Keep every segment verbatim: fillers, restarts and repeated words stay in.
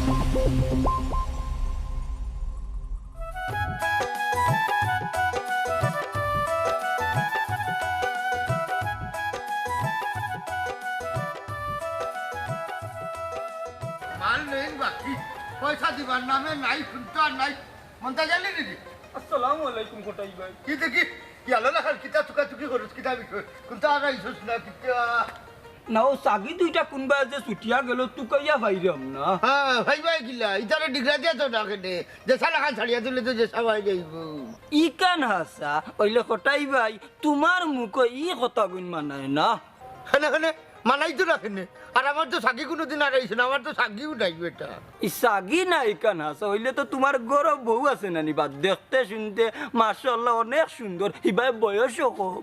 মাল নেই বাকি, পয়সা দিবার নামে নাই, শুনতে আর নাই। মন্তাজ আলী নাকি? আসসালামু আলাইকুম কটাই ভাই। কি দেখি, ইয়ালো লাখান কিতা চুকাচুকি করস, কিতা বিষয়? কোনটা আর আইসস না, কিতা? না, ও সাগি দুইটা কোনবা যে ছুটিয়া গেল, তুকাইয়া পাইরাম না। হ্যাঁ, ভাই ভাই গিলা, ইতারে ডিগরা দিয়া তো না কেনে। যেসা লাখান ছাড়িয়া দিলে তো যেসা ভাই যাইব। ইখান হাছা, অইলে কটাই ভাই, তুমার মুখো ই কথাগুইন মানায় না। হেনে, হেনে, মানাই তো রাখেনে। আর আমার তো সাগি কোনোদিন আর আইছে না, আমার তো সাগিও নাই বেটা। ই সাগি না ইখান হাছা, অইলে তো তুমার ঘরো বউ আছে নানি বা, দেখতে শুনতে মাশাআল্লাহ অনেক সুন্দর, হিবায় বয়সও কম।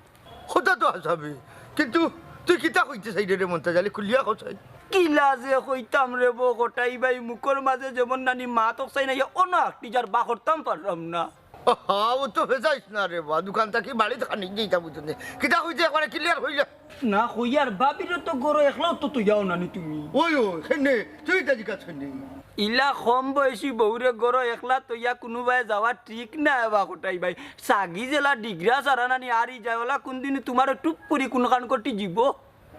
কথা তো হাছাবি, কিন্তু তুই কিতা কইতে চাইরে রে মন্তাজ আলী, খুলিয়া কছাই। কিলা যে কইতাম রে বো কটাই ভাই, মুখর মাঝে যেমন নানি মাত অকছাই না, ইয়া অনো আকটি যার বা করতাম পারলাম না। আহা, ও তো ভেজাইস না রে বা, দোকান থাকি বাড়িত খানি দিতা বুঝছস নি। কিতা কইতে একবারে clear কইলা। না কইয়ার ভাবিরে তো ঘরো একলাও তো তইয়াও নানি তুমি। ওই, ওই, হেনে, তুই তা জিকাছ কেনে? ইলা কম বয়সী বউরে ঘরো একলা তইয়া কুনুবায় যাওয়া ঠিক না বা কটাই ভাই। সাগি যেলা ডিগরা সারা নানি আর ই যায়, ওলা কুনদিন তুমারে টুপ করি কুনখান কটি যিবো।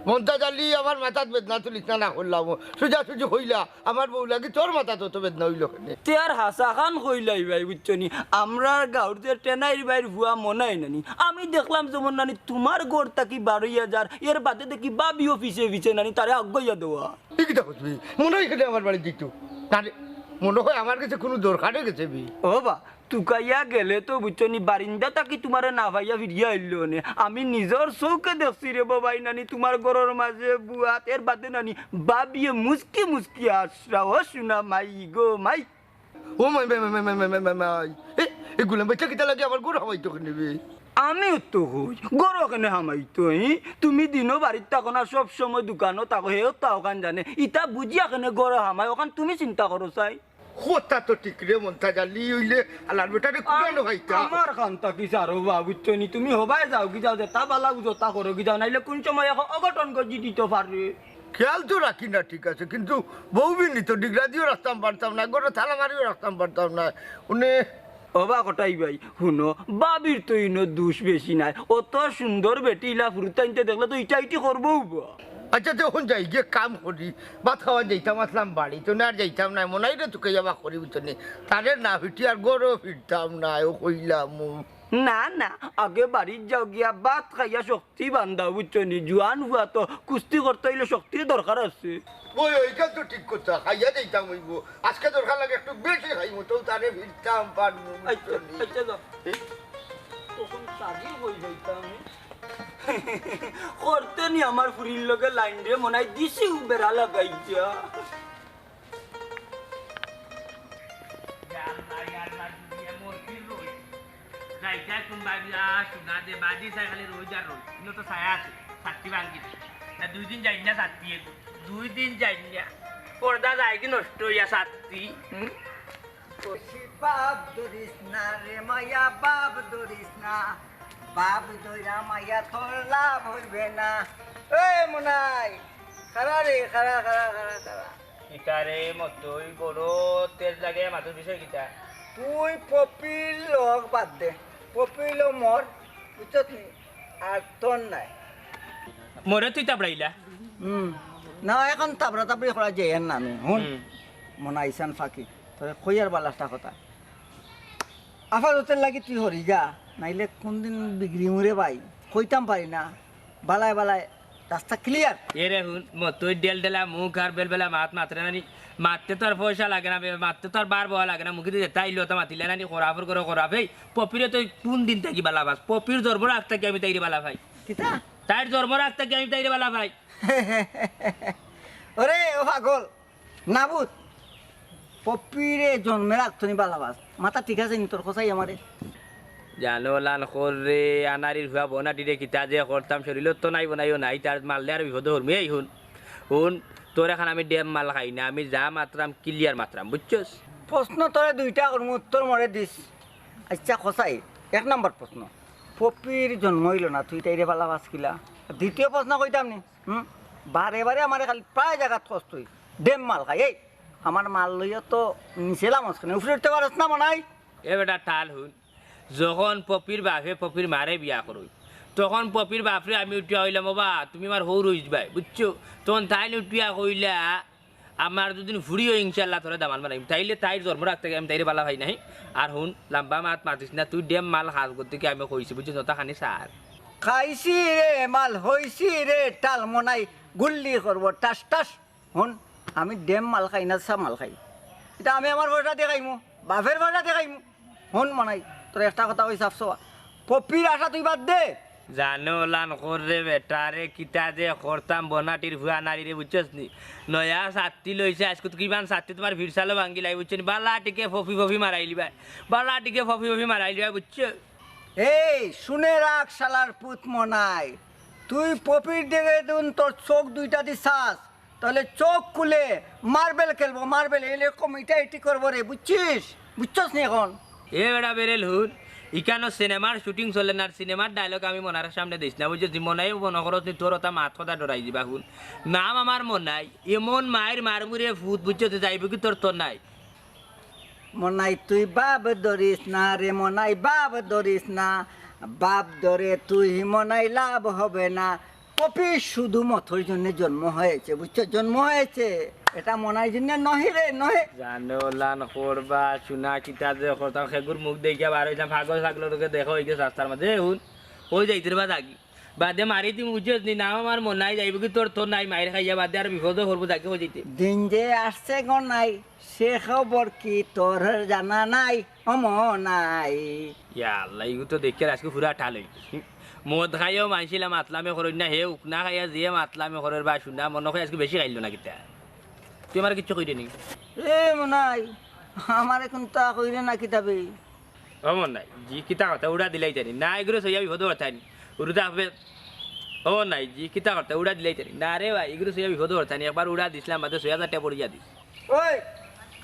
মন্তাজ আলী, আমার মাথাত বেদনা তুলিস না, না করলাম। সুজা সুজি কইলা, আমার বউ লাগি তোর মাথাত অত বেদনা অইলো কেনে? তে আর হাছাখান কইলাই ভাই, বুঝছো নি? আমরার গাঁওর যে টেনাইর ভাইর ফুয়া মনাই নানি, আমি দেখলাম যেমন নানি তুমার ঘর থাকি বারইয়া যার, এর বাদে দেখি ভাবিও পিছে পিছে নানি তারে আগুয়াইয়া দেওয়া। ই কিতা কছবি? মনাই কেনে আমার বাড়িত যিতো? না রে, মনো কয় আমার গেছে কুনু দরকারে গেছে বি। ও বা, তুকাইয়া গেলে তো বুঝছো নি, বারিন্দা থাকি তুমারে না পাইয়া ফিরিয়া আইলো নে। আমি নিজর চউখে দেখছি রে বাবাই নানি, তুমার ঘরর মাঝে বুয়াত, এর বাদে নানি ভাবিয়ে মুচকি মুচকি হাসরা, "ও সোনা মাই গো মাই।" ও মাই, মাই, মাই। এ, এ গুলাম বাইচ্চা কিতা লাগি আমার ঘরো হামাইতো কেনে বে? আমিও তো কই, ঘরো কেনে হামাইতো, ই? তুমি দিনো বাড়িত থাকো না, সব সময় দোকানো থাকো, হেও তা অখান জানে। ইতা বুঝিয়া কেনে ঘরো হামায়, অখান তুমি চিন্তা করো চাই। কথা তো ঠিক রে মন্তাজ আলী, অইলে আলার বেটারে কুড়ানো খাইতা। আমার খান থাকি সারো বা, বুঝছো নি? তুমি হবায় যাওগি যাও, যেতা বালা বুঝো তা করোগি যাও, নাইলে কুন সময় এক অঘটন গজি দিতো পারে। খেয়াল তো রাখি না, ঠিক আছে, কিন্তু বউ বিনি তো ডিগরা দিও রাখতাম পারতাম না, ঘরো তালা মারিও রাখতাম পারতাম না। উনি ও বা কটাই ভাই, হুনো, ভাবির তো ইনো দুষ বেশি নাই। অত সুন্দর বেটি ইলা ফুরুতাইন্তে দেখলে তো ইটাইটি করবো বা। আচ্ছা, তে অখন যাই গিয়া কাম করি, ভাত খাওয়া যাইতাম আছলাম বাড়িত, অনে আর যাইতাম নায়, মনাইরে তুকাইয়া বা করি, বুঝছো নি? তারে না ফিটি আর ঘরো ফিরতাম নায়, ও কইলাম। না, না, আগে বাড়িত যাও গিয়া ভাত খাইয়া শক্তি বান্ধাও, বুঝছো নি? জুয়ান ফুয়া তো কুস্তি করতে অইলে শক্তির দরকার আছে। ওই, ওইখান তো ঠিক কথা, খাইয়া যাইতাম অইবো। আজকে দরকার লাগে একটু বেশি খাইমু, তো তারে ফিরতাম পারমু, আচ্ছা, বুঝছো নি? আচ্ছা, যাও। এ? তখন কাজই হয়ে যাইতাম। করতে নি আমার ফুরির লগে লাইন রে, মনাই দিছি বেড়া লাগাইয়া। ইয়া আল্লাহ, ইয়া আল্লাহ, দুনিয়া মরফির রই। যাই যাই কোন বাড়ি, আ, শোনা দে, বাড়ি চাই খালি রই যা রই। ইনো তো ছায়া আছে, ছাতি ভাঙ্গি দে। না, দুই দিন যাই না ছাতি, দুই দিন যাই না। পর্দা যায় কি নষ্ট হইয়া ছাতি, হুম? কষি বাপ ধরিস না রে মাইয়া, বাপ ধরিস না। বাপ ধইরা মাইয়া তোর লাভ হইবে না। এ মনাই, খাড়া রে, খাড়া, খাড়া, খাড়া, খাড়া। কিতা রে মতই বড় তেজ লাগে মাথার বিষয় কিতা? তুই পপির লগ বাদ দে, পপির লগ মর, বুঝছত নি? আর তোর নাই। মরে তুই তাবড়াইলা? হুম। না, এখন তাবড়া তাবড়ি করা যায় না আমি। হুন, হুম। মনাইছান ফাঁকি, তোরে কইয়ার বালাসটা কথা। আপাততর লাগি তুই হরি যা, নাইলে কোনদিন বিগড়ি মুরে ভাই, কইতাম পারি না। বালায় বালায় রাস্তা clear। এরে হুন, মতই ডেল ডেলা মুখ আর বেলবেলা মাত মাতরে নানি, মাততে তো আর পয়সা লাগে না, মাততে তো আর বার বওয়া লাগে না, মুখে দিয়ে তাই লতা মাতিলে নানি, খরাফর করে খরাফ। এই পপিরে তুই কোন দিন থাকি বালা পাস? পপির জন্মর আগ থাকি আমি তাইরে বালা পাই। কিতা? তাইর জন্মর আগ থাকি আমি তাইরে বালা পাই। ওরে, ও পাগল, না বুঝ, পপিরে জন্মের আগ থনি বালা পাস। মাথা ঠিক আছে নি তোর, কছাই আমারে? জানো লান কর রে, আনারির হুয়া বনাটি রে, কিতা যে করতাম, শরীরত তো নাই বনাইও নাই, তার মারলে আর বিপদে হরমি। এই হুন, হুন, তোর এখন আমি ডেম মাল খাই না, আমি যা মাতরাম clear মাতরাম, বুঝছস? প্রশ্ন তোরে দুইটা করমু, উত্তর মরে দিস। আচ্ছা কছাই, এক নাম্বার প্রশ্ন, পপির জন্ম হইল না, তুই তাইরে বালা পাস কিলা? দ্বিতীয় প্রশ্ন কইতাম নি, হুম? বারে বারে আমারে খালি প্রায় জাগাত কস তুই, ডেম মাল খাই। এই, আমার মাল লইয়া তো নিচে লামস কেনে, উপরে উঠতে পারস না মনাই? এ বেটা টাল হুন, যখন পপির বাপে পপির মারে বিয়া করই, তখন পপির বাপরে আমি উঠিয়া কইলাম, "ওবা, তুমি আমার হউর অইবায়, বুঝছো?" তখন তাইন উঠিয়া কইলা, "আমার দুদিন ফুড়িও ইনশাআল্লাহ তোরে দামান বানাইমু।" তাইলে তাইর জন্মর আগ থাকি আমি তাইরে বালা পাই নাই। আর হুন, লাম্বা মাত মাতিস না, তুই ডেম মাল খাস গতিকে আমি কইছি, বুঝছস? নতা খানি সার। খাইছি রে মাল, হইছি রে টাল, মনাই গুল্লি করবো টাস টাস। হুন, আমি ডেম মাল খাই না, সা মাল খাই। ইটা আমি আমার পয়সা দি খাইমু, বাপের পয়সা দি খাইমু। হুন মনাই, তোর একটা কথা কই সাফ সফা, পপির আশা তুই বাদ দে। জানো লান কর রে বেটা রে, কিতা যে করতাম বনাটির ফুয়া নারী রে, বুঝছস নি? নয়া ছাত্তি লইছে, আইজকু তো কিমান ছাত্তি তুমার ফিরসালো ভাঙ্গিলাই, বুঝছো নি? বালা টিকে ফফি ফফি মারাইলিবায়, বালা টিকে ফফি ফফি মারাইলিবায়, বুঝছো? এই, শুনে রাখ শালার পুত মনাই, তুই পপির দিকে দুন তোর চোখ দুইটা দি চাস, তাহলে চোখ খুলে মার্বেল খেলবো, মার্বেল, এরকম ইটা ইটি করবো রে, বুঝছিস? বুঝছস নি এখন? এ বেটা বেরেল হুন, ইকানো সিনেমার শুটিং চলে না, আর সিনেমার ডায়লগ আমি মনার সামনে দিস না, বুঝছস নি? মনাই মনে করস নি তোর ওটা মাত কথা ডরাই দিবা হুন। নাম আমার মনাই, এমন মায়ের মারমুরে ফুত, বুঝছস নি? যাইবো কি তোর তোর নাই। মনাই তুই বাপ ধরিস না রে, মনাই বাপ ধরিস না, বাপ ধরে তুই মনাই লাভ হবে না। পপি শুধু মথর জন্য জন্ম হয়েছে, বুঝছো? জন্ম হয়েছে, এটা মনাই জন্য নহে রে, নহে। জানো লান করবা, শুনা কিতা যে করতাম, খেগুর মুখ দেখিয়া বার হইতাম, পাগল ছাগলর লোকে দেখা হয়ে গেছে রাস্তার মাঝে, হুন, ওই যাইতে বা যাগি। বাদে মারি দিমু, বুঝছস নি? নাম আমার মনাই, যাইবো কি তোর, তোর নাই, মাইর খাইয়া বাদে আর বিপদও করবো, যাকে হয়ে যাইতে। দিন যে আসছে গো নাই, সে খবর কি তোর জানা নাই, ও মনাই? ইয়া আল্লাহ, ইগু তো দেখে আজকে পুরা ঠাল হই। মদ খাইও মানছিলা মাতলামে করই না, হে উকনা খাইয়া যে মাতলামে করের বা শুনা, মনে হয় আজকে বেশি খাইল না কিতা? তুই আমার কিচ্ছু কইরে নি? এ মনাই, আমার এখন তা কইরে না কিতাবে। ও মনাই, জি কিতা কথা উড়া দিলাই জানি। না, এগুলো সইয়া বিপদ হতানি। উড়ুদা হবে। ও নাই, জি কিতা কথা উড়া দিলাই জানি। না রে ভাই, এগুলো সইয়া বিপদ হতানি। একবার উড়া দিছিলাম, বাদে ছয় হাজার টেকা পড়িয়া দিস। ওই,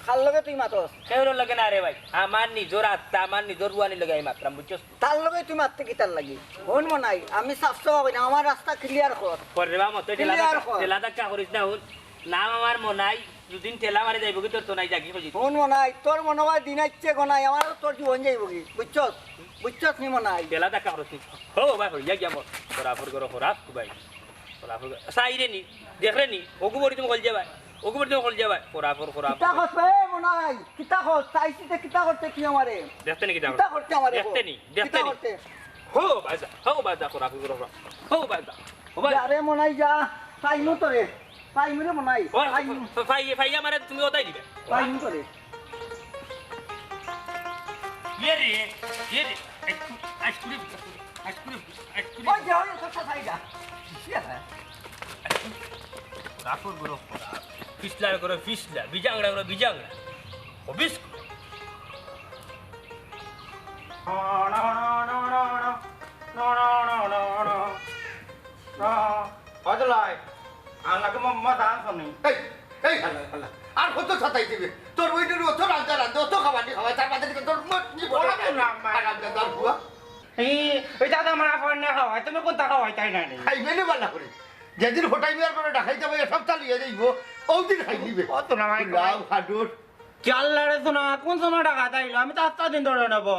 কার লগে তুই মাতস? কেউর লগে না রে ভাই। আমার নিজর আত্মা, আমার নিজর রুয়ানি লগে আমি মাতরাম, বুঝছস? তার লগে তুই মাততে কিতার লাগি? হুন মনাই, আমি সাফ সাফ কই না, আমার রাস্তা ক্লিয়ার কর। কর রে বা মতো, ঠেলা ক্লিয়ার ধাক্কা, কর। ঠেলা ধাক্কা করিস না, হুন। নাম আমার মনাই, দুদিন ঠেলা মারি যাইবো কি তোর তো নাই জাগি হয়ে যেত। হুন মনাই, তোর মনে হয় দিন আইচ্ছে গো নাই, আমারও তোর জীবন যাইবো কি? বুঝছস? বুঝছস নি মনাই? ঠেলা ধাক্কা করিস নি। হো ভাই, হইয়া গিয়া মর। খরাফর করো, খরাফ ভাই। খরাফর করো। সাইরে নি, দেখরে নি, ওগু বড়ি তুমি কল যাবাই। ওগু বড়ি তুমি কল যাবাই। খরাফর, খরাফর। কিতা করছে, এ মনাই? কিতা কর? চাইছি তে কিতা করতে তুই আমারে? দেখতে নি কিতা কিতা করতে? করতে আমারে দেখতে কো? নি, দেখতে কিতা নি। করতে? হো বাজা, হো বাজা, খরাফর করো, খরাফ। হো বাজা। ও ভাই। আরে মনাই যা, পাইমু তো রে, পাইমু রে মনাই, ও, পাইমু। ফা-, ফাই-, ফাইয়া মারে তুমি ওটাই দিবে। পাইমু তো রে। ইয়ে রে, ইয়ে রে, আইসক্রিম, আইসক্রিম, আইসক্রিম। ওই যে, ওই তো সাইডা। ইয়ে রে। রাখো গুরু, ফিসলা করো ফিসলা, বিজাংরা করো বিজাংরা। হবিস। হজলাই, আর লাগে মোহাম্মদ আনসনি। এই, এই, হালা, হালা। আর কত সাতাই দিবে? তোর ওই দিন অত রাজা রাজা, অত খাবানি খাওয়ায়, তার বাদে কিন্তু তোর মত কি বলে? ওরা তো না, মা। আর রাজা দর বুয়া। এই, ওই দাদা আমার আফার না খাওয়ায়, তুমি কোনটা খাওয়াই তাই না নি? খাইবে না বালা করে। যেদিন ফোটাই মিয়ার করে ডাকাইতে পারে, সব চালিয়ে যাইব, ওই দিন খাই দিবে। অত না, মাই, লাউ খাডুর। কি আল্লাহ রে, শোনা, কোন সময় ডাকাত আইলো? আমি তো আস্তা দিন ধরে নেবো।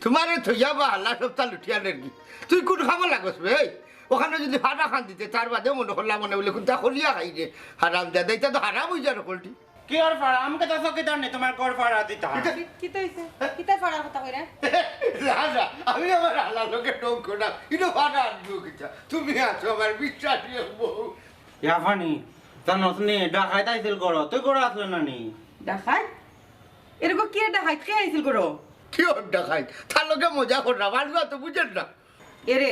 তোমারে থইয়া বা আল্লাহ সব চাল উঠিয়া নেরগি। তুই কোন খাবার লাগস বে? এই, ওখানে যদি ফাটা খান দিতে, তার বাদে মনে করলাম মনে বলে কোনটা করিয়া খাই রে। হারাম দাদা, এটা তো হারাম হয়ে যার হকলটি। কি আর ফাড়া? আমি কথা চকিদার নি, তোমার ঘর ফাড়া দিতা। কিতা? কি, কিতা হইছে? কিতা ফাড়ার কথা কইরা? না, না, আমি আমার আল্লাহ লোকে টোক করা। এটা ফাটা আনবো কিতা? তুমি আছো আমার বিশ্বাসী বউ। ইয়াফানি, জানোস নি, ডাকাইত আইছিল ঘরো। তুই ঘরো আসলে না নি? ডাকাইত? এরকম কি ডাকাইত? কে আইছিল ঘরো? কি ওর ডাকাইত? তার লোকে মজা করলাম। আর তো বুঝেন না। এরে,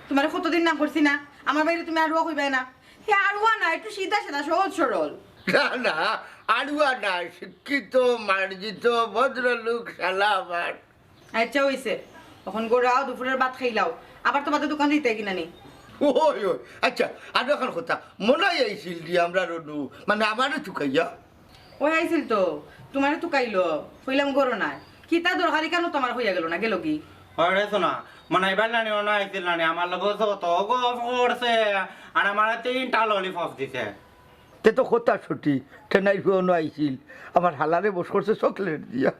তোমারে কতদিন না করছি না? আমার বাইরে তুমি আড়ুয়া কইবায় না। হে আড়ুয়া না, একটু সিধা সাদা, সহজ সরল। না, না, আড়ুয়া না, শিক্ষিত, মার্জিত, ভদ্রলোক, শালা আমার। আচ্ছা, হইছে। এখন গড়াও, দুপুরের ভাত খাইলাও। আবার তোমাদের দোকান দিতে কিনা নি? ওই, ওই। আচ্ছা, আর এখন কথা। মনে হয় আইছিল রে আমরা রনু, মানে আমারে তুকাইয়া। ওই আইছিল তো, তোমারে তুকাইলো। কইলাম গরো নাই। কিতা দরকারি কেন তোমার হইয়া গেল না, গেল কি? আরে শোনা, মানে এবার নানি ওনা আইছিল নানি, আমার লগে তো তো গফ করছে, আর আমার তিনটা ললিপপ দিছে। তে তো কথা সঠিক, টেনাইর ফুয়া অনো আইছিল, আমার হালারে বশ করছে চকলেট দিয়া।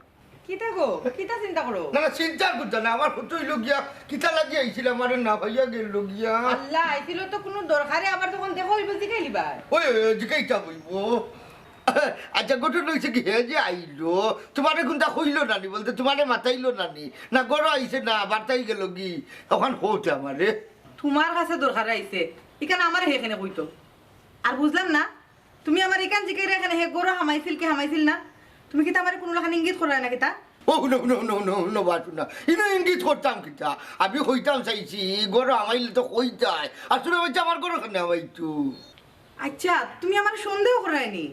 কিতা গো, কিতা চিন্তা করো? না, না, চিন্তার কথা না, আমার কথা অইল গিয়া, কিতা লাগি আইছিল আমারে না ভাইয়া গেল গিয়া। আল্লাহ, আইছিল তো কোনো দরকারে, আবার তখন দেখা অইব, জিকাইলিবায়। ওই, ওই, ওই, জিকাইতা অইব। আচ্ছা, ঘটনা অইছে কি, হে যে আইলো, তোমারে কোনটা কইলো নানি, বলতে তোমারে মাতাইলো নানি, না গরো আইছে না, বার্তাই গেল কি, অখান কওতে আমারে। তোমার কাছে দরকারে আইছে, ইখান আমারে হে কেনে কইতো? আর বুঝলাম না, তুমি আমারে ইখান জিকাইরায় কেনে, হে গরো হামাইছিল কি হামাইছিল না? তুমি কিতা আমারে কোনো লাখান ইঙ্গিত কররায় না কিতা? ও, হুনো, হুনো, হুনো, হুনো, হুনো, বাত হুনো। ইনো ইঙ্গিত করতাম কিতা? আমি কইতাম চাইছি, গরো হামাইলে তো কইতায়। আর তুমি বলছো আমার গরো কেনে হামাইতো? আচ্ছা, তুমি আমারে সন্দেহ কররায় নি?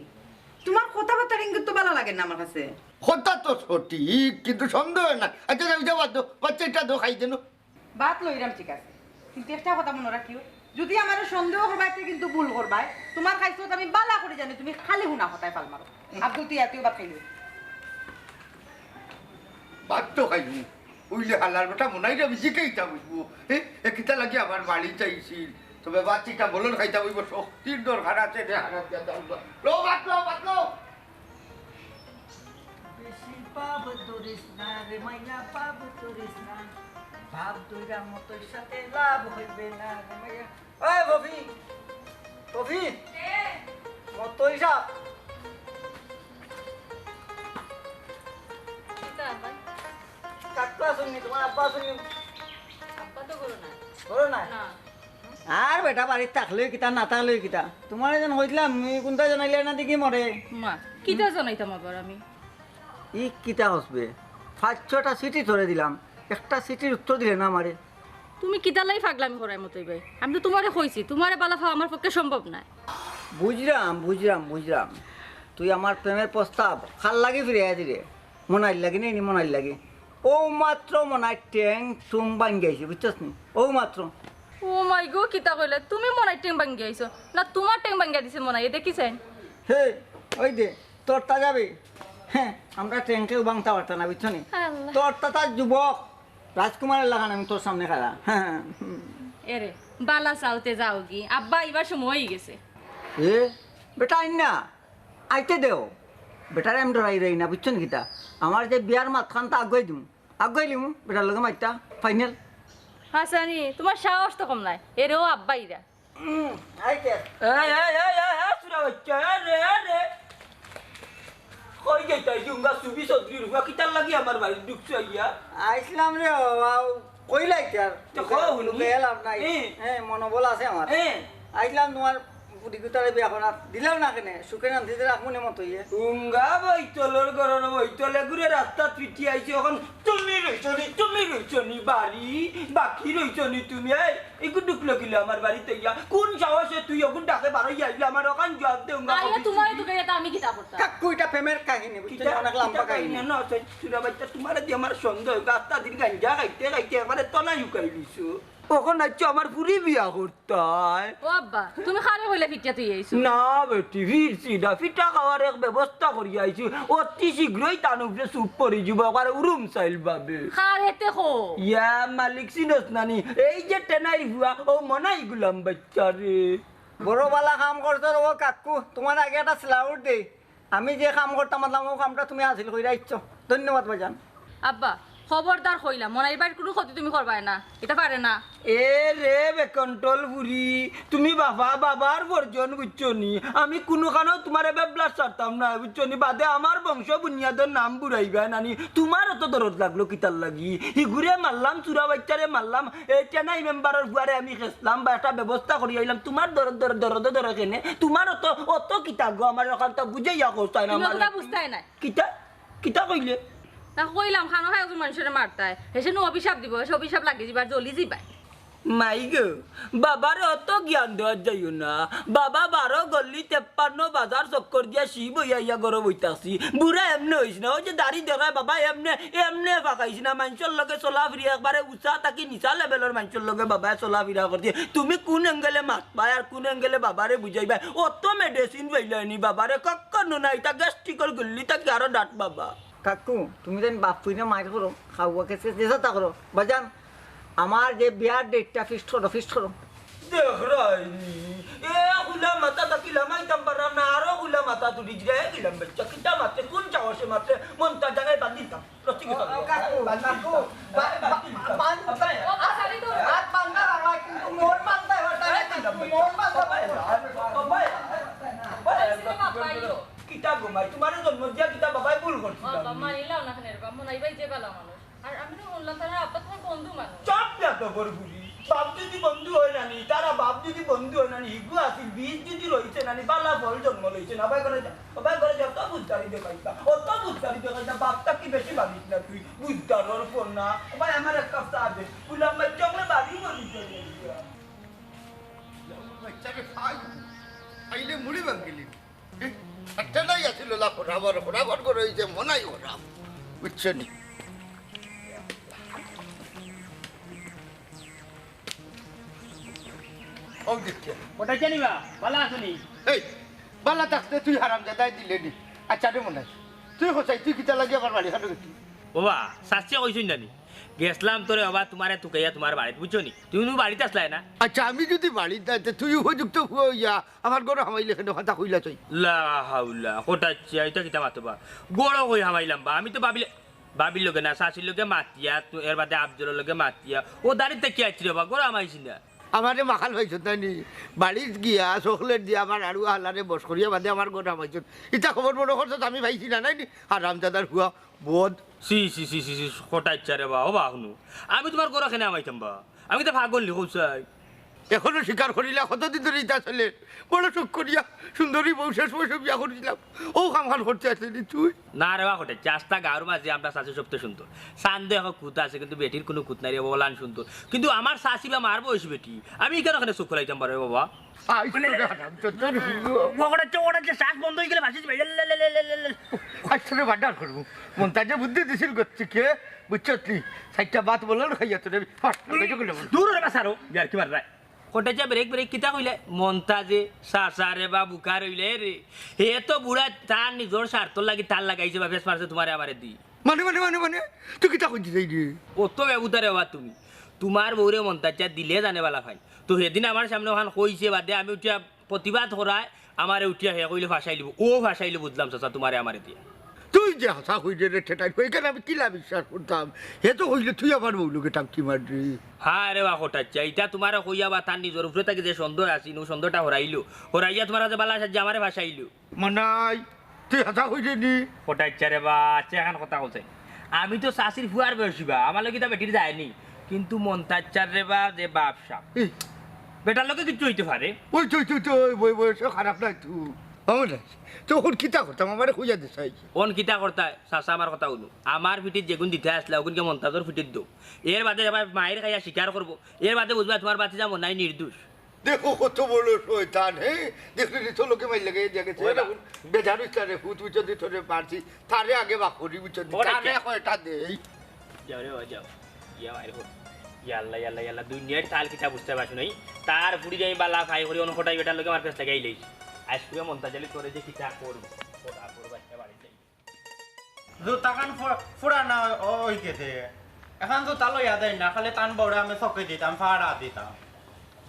তোমার কথাবার্তার ইঙ্গিত তো ভালা লাগে না আমার কাছে। কথা তো সঠিক, কিন্তু সন্দেহ না। আচ্ছা, যাও, যাও, বাদ দেও। বাচ্চা এটা দেও, খাই দেন। বাদ লইরাম, ঠিক আছে, কিন্তু একটা কথা মনো রাখিও, যদি আমারে সন্দেহ করবায়, তে কিন্তু ভুল করবায়। তোমার খাইছত আমি বালা করি জানি, তুমি খালি হুনা কথায় ফাল মারো। আব্দুল, তুই এতিও বাদ খাইলি। বাদ তো খাইনি, উইলে হালার বেটা মনাইরে আমি জিকাইতা অইব। এ, এ কিতা লাগি আমার বাড়িত আইছিল? তবে বাচ্চিটা বলন খাইতা অইব, শক্তির দরকার আছে রে, হারাম জাদা অইব। লো, বাদ লো, বাদ লো। বেশি পাপ ধরিস না রে মাইয়া, পাপ ধরিস না। পাপ ধইরা মতইর সাথে লাভ হইবে না রে মাইয়া। ওই বফি, বফি, মতই সাহেব। কিতা ভাই? কাকু আছইন নি, তোমার আব্বা আছইন নি? আব্বা তো ঘরো নাই। ঘরো নাই? না। আর বেটা বাড়িত থাকলে কিতা, না থাকলে কিতা? তোমারে যেন কইছিলাম, তুমি কোনটা জানাইলে না দেখি মরে। মা, কিতা জানাইতাম আবার আমি? ই কিতা হসবে? পাঁচ ছয়টা চিঠি ধরে দিলাম, একটা চিঠির উত্তর দিলে না আমারে। তুমি কিতার লাগি ফাগলামি কররায় মতই ভাই? আমি তো তোমারে কইছি, তোমারে বালা পাওয়া আমার পক্ষে সম্ভব নায়। বুঝরাম, বুঝরাম, বুঝরাম। তুই আমার প্রেমের প্রস্তাব কার লাগি ফিরাইয়া দিরে? মনাইর লাগি নি, মনাইর লাগি। অউ মাত্র মনাইর টেং টুং ভাঙ্গি আইছে, বুঝছস নি? অউ মাত্র। ও মাই গো, কিতা কইলে? তুমি মনাইর টেং ভাঙ্গি আইছো? না, তোমার টেং ভাঙ্গি দিছে মনাইয়ে, দেখি চাইন। হে, ওই দে, তোরটা যাবে। হ্যাঁ, আমরা টেং কেউ ভাঙতা পারতাম না, বুঝছো নি? আল্লাহ। তোরটা তার যুবক, রাজকুমারের লাখান আমি তোর সামনে খাড়া। হ্যাঁ, হ্যাঁ, হুম। এরে, বালা চাওতে যাওগি, আব্বা আইবার সময় অই গেছে। এ, বেটা আইন না, আইতে দেও। বেটারে আমি ডরাই রই না, বুঝছো নি কিতা? আমার যে বিয়ার মাতখান তা আগুয়াই দিমু, আগুয়াই লিমু, বেটার লগে মাততা, ফাইনাল। হাসানি, তোমার সাহস তো কম নায়। এরে ও আব্বা আইরা। উম, আইতে। এই, এই, এই, এই, এই, চুরা বাচ্চা, এই রে, এই রে। কই যাইতায়, জুঙ্গা সুবি চৌধুরীর ফুয়া, কিতার লাগি আমার বাড়িত ঢুকছো আইয়া? আইছলাম রে বাবা, কইলাই কি আর? তো কও হুনি। লুকাইয়া লাভ নাই। এ। হ্যাঁ, মনোবল আছে আমার। এ। আইছলাম তোমার ফুড়িগুতারে বিয়া করাত, দিলাও না কেনে? সুখে শান্তিতে রাখমু নে মতইয়ে। উঙ্গা বইতলর ঘরর বইতল, এগুরে রাস্তাত পিটি আইছি, অখন তুমি রইছো নি, তুমি রইছো নি, বাড়ি বাকি রইছো নি তুমি? এই, এগু ঢুকলো কিলা আমার বাড়িত ইয়া? কোন সাহসে তুই অগুর ডাকে বারইয়া আইলে আমার অখান জুয়াব দে, উঙ্গা আইয়া কবি তোমারে তুই। ঢুকাইয়া তো আমি কিতা করতাম? কাকু, ইটা প্রেমের কাহিনী, বুঝছো? কিতা, অনেক লম্বা কিতা কাহিনী। কাহিনী? না, সই-, চুরা বাচ্চা, তোমারে দি আমার সন্দেহ, গাছটা দিন গাঞ্জা খাইতে খাইতে একবারে তনাই উকাই দিছো। অখন আইছো আমার ফুড়ি বিয়া করতায়। ও আব্বা, তুমি কারে কইলা ফিটিয়া তুই আইছো? না বেটি, ফিরছি না, ফিটা খাওয়ার এক ব্যবস্থা করিয়া আইছি। অতি শীঘ্রই তান উপরে চুপ পড়ি যিবো, একবারে উরুম চাইল ভাবে। কারে তে কও? ইয়া মালিক চিনস নানি, এই যে টেনাইর ফুয়া, অউ মনাই গুলাম বাচ্চা রে। বড় বালা কাম করছো রে ও কাকু, তোমার আগে একটা স্যালুট দেই। আমি যে কাম করতাম পারলাম, অউ কামটা তুমি হাসিল করিয়া আইছো। ধন্যবাদ ভাইজান। আব্বা, খবরদার কইলাম, মনাইর বাড়ির কুনু ক্ষতি তুমি করবায় না, ইতা পারে না। এ রে বেকন্ট্রোল ফুড়ি, তুমি বাবা, বাবার বর্জন বুঝছো নি? আমি কুনুখানো তোমারে বেবলার ছাড়তাম না, বুঝছো নি? বাদে আমার বংশ বুনিয়াদর নাম বুড়াইবায় নানি। তোমার অত দরদ লাগলো কিতার লাগি? হিগুরে মারলাম, চুরা বাচ্চারে মারলাম, এই টেনাই মেম্বারর ফুয়ারে আমি খেসলাম, বা একটা ব্যবস্থা করি আইলাম। তোমার দরদ, দরদ, দরদ, দরদ কেনে? তোমার অত, অত কিতা গো? আমার অখানতা বুঝাইয়া কওছাইন তুমি আমার। অতটা বুঝতায় নায়। কিতা? কিতা কইলে? না কইলাম, খানো খায় একজন মানুষরে মারতায়। হেষে নু অভিশাপ দিবো, হেষে অভিশাপ লাগি যিবার, জ্বলি যিবায়। মাই গো, বাবারে অত জ্ঞান দেওয়াত যাইও না। বাবা বারো গল্লি তেপ্পান্ন বাজার চক্কর দিয়া শিব অইয়া ইয়া ঘরো বই থাকছি। বুড়া এমনে অইছ না, অউ যে দাড়ি দেখায় বাবা এমনে, এমনে পাকাইছ না। মানষর লগে চলাফিরি একবারে উচা থাকি নিচা লেভেলর মানষর লগে বাবায় চলাফিরা করছে। তুমি কুন অ্যাঙ্গেলে মাতবায় আর কুন অ্যাঙ্গেলে বাবারে বুঝাইবায়? অত মেডিসিন পাইলায়নি বাবারে, কক্কনো না, ইটা গ্যাস্ট্রিকর গুল্লি থাকি আরো ডাট বাবা। কাকু, তুমি যেন বাপ পুইনে মাইর করো, খাওয়া খেতে যে যাতা করো। বাজান, আমার যে বিয়ার ডেটটা ফিক্সড করো, ফিক্সড করো। দেখরায়নি, এ খুলা মাথা থাকি লামাইতাম পারা না। চুরি জিরা হয়ে গেলাম, বাচ্চা। কিতা মারতে, কোন সাহসে মারতে? মন্তাজ জাগায় বাদ দিতাম। রসি গেছে। ও, ও, কাকু, কাকু, বা-, বা-, বান-, ও, বাসারি তো। হাত বান্ধা বাবা, কিন্তু মোর বান্ধা এবার তাই কাকু, মোর বান্ধা বাবা। বাবা, বাবা, বাবা, বাবা, কিতা গো মাই, তোমার জন্ম দিয়া কিতা বাবাই ভুল করছিল? বাবা, মানিলাম না কেন এরকম? মনাই ভাই যে ভালা মানুষ। আর আমি তো শুনলাম তারা আব্বা তোমার বন্ধু মানুষ। চুপ না তো বড় বুড়ি। বাপ যদি বন্ধু হয় না নি, তারা বাপ যদি বন্ধু হয় না নি, হিগু আছিল, বীজ যদি রইছে না নি, বালা ফল জন্ম লইছে না। ভাই করে যা, ভাই করে যা, তো বুঝদারি দেখাইতা, ও তো বুঝদারি দেখাইতা, বাপটা কি বেশি ভাবিস না তুই, বুঝদার ওর ফোন না। ভাই আমার এক কাপ চা দে, গুলাম ভাই জঙ্গলে বাড়ি বলি চলে গেছে। বাচ্চারে খাই, খাইলে মুড়ি ভাঙিলি। একটা নাই আছিল, লা খরাবার, খরাবার করে এই যে মনাই খরাব, বুঝছো নি? ও দেখছে। ওটা জানি বা, ভালা আছো নি? এই, বালা থাকতে তুই হারামজাদায় দিলে নি। আচ্ছা রে মনাই, তুই হোসাই, তুই কিতা লাগি আমার বাড়ি খানো গেছিলি? ওবা, শাস্তি কইছইন জানি। গেছলাম তোরে ওবা তোমারে তুকাইয়া তোমার বাড়িত, বুঝছো নি? তুমি নু বাড়িত আসলায় না। আচ্ছা, আমি যদি বাড়িত যাইতে তুই উপযুক্ত হইয়া আমার ঘরে হামাইলে কেন কথা কইলা তুই? লা হাওলা, কোটা চাচা, এটা কিতা মাতো বা? গড় কই হামাইলাম বা? আমি তো ভাবিলে, ভাবির লগে না, শাশির লগে মাতিয়া, তু-, এর বাদে আফজলর লগে মাতিয়া। ও দাড়িতে কি আইছি রে বা? গড় হামাইছি না। আমারে মাখাল পাইছত না নি? বাড়িত গিয়া চকলেট দিয়া আমার আড়ুয়া হালারে বস করিয়া বাদে আমার ঘরে হামাইছত। ইতা খবর মনে করছত আমি পাইছি না নাই নি? হারামজাদার হুয়া বদ। সি, সি, সি, সি, সি, কোটা চাচা রে বা, ও বা হুনো। আমি তোমার ঘরে কেনে হামাইতাম বা? আমি তো পাগল নি, কও চাই। এখনো স্বীকার করিলা, কতদিন ধরে ইতা চলে? বড় শখ করিয়া সুন্দরী বউ শেষ বয়সে বিয়া করিলাম। ও কাম খান করতে আসলে নি তুই? না রে বা, কোটা চাচা, আস্তা গাঁওর মাঝে আমরা চাচি সবতে সুন্দর। চান্দে এখন কুত আছে, কিন্তু বেটির কোনো কুত নাই রে, ওলান সুন্দর। কিন্তু আমার চাচি বা মার বয়সী বেটি, আমি কেন এখানে চোখ খোলাইতাম পারে বাবা? আই তোরে হারাম, তোর, তোর হুলো। ওখানে চো-, ওখানে যে শ্বাস বন্ধ হয়ে গেলে ভাসিস ভাই, এল, এল, এল, এল, এল, এল। আজ তোরে বাড্ডার করবো। মন্তাজে বুদ্ধি দিছিল গচ্ছি কে, বুঝছত নি? চারটা বাত বললো না খাইয়া তোরে আমি ফাট করে বেজে গেলাম। দূর রে বাসারো, বিয়ার কি মার রায়। কোটা চাচা ব্রেক, ব্রেক, কিতা কইলে? মন্তাজে, চাচা রে বা বুকা রইলে রে। হে তো বুড়া তার নিজর স্বার্থর লাগি তার লাগাইছে বা ফেস মারছে তোমারে আমারে দি। মানে, মানে, মানে, মানে? তুই কিতা কইতে চাই রে? অত বেবুতা রে বা তুমি। তোমার বউরে মন্তাজ চাচা দিলে জানে বালা ফাইন। তো সেদিন আমার সামনে ওখান কইছে বাদে আমি উঠিয়া প্রতিবাদ করায় আমারে উঠিয়া হে কইলে ফাঁসাই লিব। ও ফাঁসাইলে বুঝলাম চাচা তোমারে আমারে দিয়া। তুই যে হাছা কইরে রে ঠেটাই কই, এখানে আমি কিলা বিশ্বাস করতাম? হে তো কইলে তুই আমার বউ লগে টাংকি মারবি। হ্যাঁ রে বা কোটা চাচা, ইটা তোমারে কইয়া বা তার নিজর উপরে থাকি যে সন্দেহ আছিল, ও সন্দেহটা হরাইলো। হরাইয়া তোমার কাছে বালা সাহায্য আমারে ফাঁসাইলো। মনাই, তুই হাছা কইরে নি? কোটা চাচা রে বা, আচ্ছা, এখন কথা কইছে। আমি তো চাচির ফুয়ার বয়সী বা, আমার লগে ইতা বেটির যায়নি। কিন্তু মন্তাজ চাচার রে বা যে বাপ সাপ। এই। বেটার লগে কিচ্ছু হইতে পারে। ওই তুই, তুই, তুই, ওই বই-, বয়সে খারাপ নাই তুই। আমার নাই। তো ওর কিতা করতাম? আমারে কইয়া দে চাই। অন কিতা করতায়? চাচা আমার কথা হুনো। আমার ফিটিত যেগুন দিতে আসলা, ওগুনকে মন্তাজর ফিটিত দো। এর বাদে এবার মায়ের খাইয়া স্বীকার করবো। এর বাদে বুঝবা তোমার বাতিজা মনাই নির্দোষ। দেখো কত বড় শয়তান, হে? দেখলি নি তোর লোকে মাইর লাগাই দিয়া গেছে। ওই বা- এখন বেজার হইস না রে, ফুত বুঝছো দি তোরে মারছি। তারে আগে বাক করি বুঝছো দি। ওরে তারে কে? কয়টা দেই। যাও রে, ওই যাও। ইয়া ভাই রে, ইয়া আল্লাহ, ইয়া আল্লাহ, ইয়া আল্লাহ। দুনিয়ার তাল কিতা বুঝতে পারছো নাই? তার ফুড়ি যাই বালা খাই করি, অন কটাই বেটার লগে আমার ফেস লাগাই লইছি। আইজ করে মন্তাজ আলী তোরে যে কিতা করবো। খোদা করবো একটা বাড়ি যাই। জুতাখান ফু-, ফুরানা অ-, অই গেছে। এখন জুতা লইয়া দেয় না, খালি তান বউরে আমি চকে দিতাম, ফাড়া দিতাম।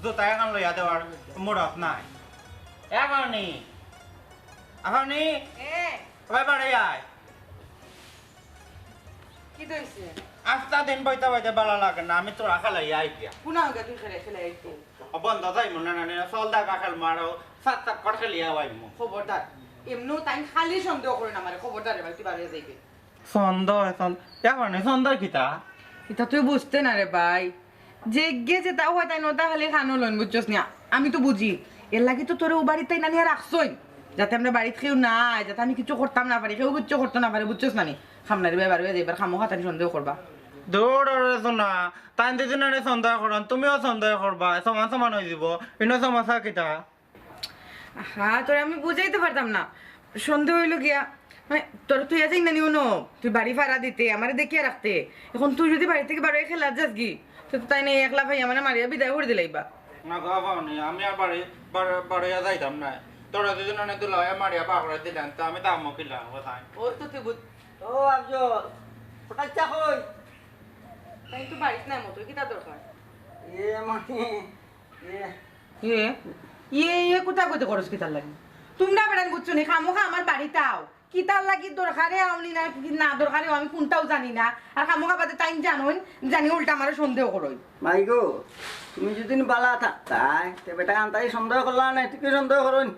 জুতা এখন লইয়া দেওয়ার মুরত নাই। এখনই, এখনই, এ, ওই বাড়ি আয়। কি দইছে? আস্তা দিন বইতে বইতে ভালা লাগে না, আমি তোরা খেলাই আই গিয়া। কোন আগে তুই খেলে খেলে আইতে? ও বন্ধ যাই মনে না, না, সল দাগা খেল মারো, সাত সাত কর খেলিয়া আইমু। খবরদার, এমনও তাই খালি সন্দেহ করে না মারে, খবরদার রে ভাই, তুই বাড়িয়ে যাইবে। সন্দেহ, সন্দেহ, এখন সন্দেহ কিতা? এটা তুই বুঝতে না রে ভাই, যে গে যে তাও হয় তাই নতা খালি খানো লইন, বুঝছস না? আমি তো বুঝি, এর লাগি তো তোরে ও বাড়িতে নানিয়া রাখছইন, যাতে আমরা বাড়িত কেউ নাই, যাতে আমি কিছু করতাম না পারি, কেউ কিছু করতো না পারে, বুঝছস না নি? খামনারি ভাই বারো যাইবার খামো খাতানি সন্দেহ করবা। দৌড় রে সোনা, তাই দুজনে সন্দেহ করন, তুমিও সন্দেহ করবা, সমান সমান হয়ে দিব, ইনো সমস্যা কিতা? হ্যাঁ, তোরে আমি বুঝাইতে পারতাম না। সন্দেহ হইল গিয়া, মানে, তোর তুই আজ না নিও ন, তুই বাড়ি ফাড়া দিতে, আমারে দেখিয়া রাখতে। এখন তুই যদি বাড়ি থেকে বারোয় খেলা যাস গি, তো তাই নাই একলা ভাই আমারে মারিয়া বিদায় করে দিলাইবা। না গো, বাবা, নি, আমি আর বাড়ি, বাড়ি, বাড়িয়া যাইতাম না। তোরা দুজন অনেক দূর লয়া মারিয়া পাকড়ে দিলেন, তো আমি তামো কিলাম কোথায়? ওর তো তুই বুঝ-, ও আফজল, কোথায় চা কই? তাই তো বাড়িত নাই মতো, কিতা দরকার? এ মানে, এ, এ, এ, এ কোথা কইতে খরচ কিতার লাগি? তুমরা বেটাইন বুঝছো নি, খামোখা আমার বাড়িত আও। কিতার লাগি দরকারে আওনি না, কি না দরকারে আও, আমি কুনটাও জানি না। আর খামোখা বাদে তাইন জানইন, জানি উল্টা আমারে সন্দেহ করইন। মাই গো, তুমি যদি বালা থাকতায়, তে বেটায় আন্তাজি সন্দেহ করলা না, তুই কি সন্দেহ করইন?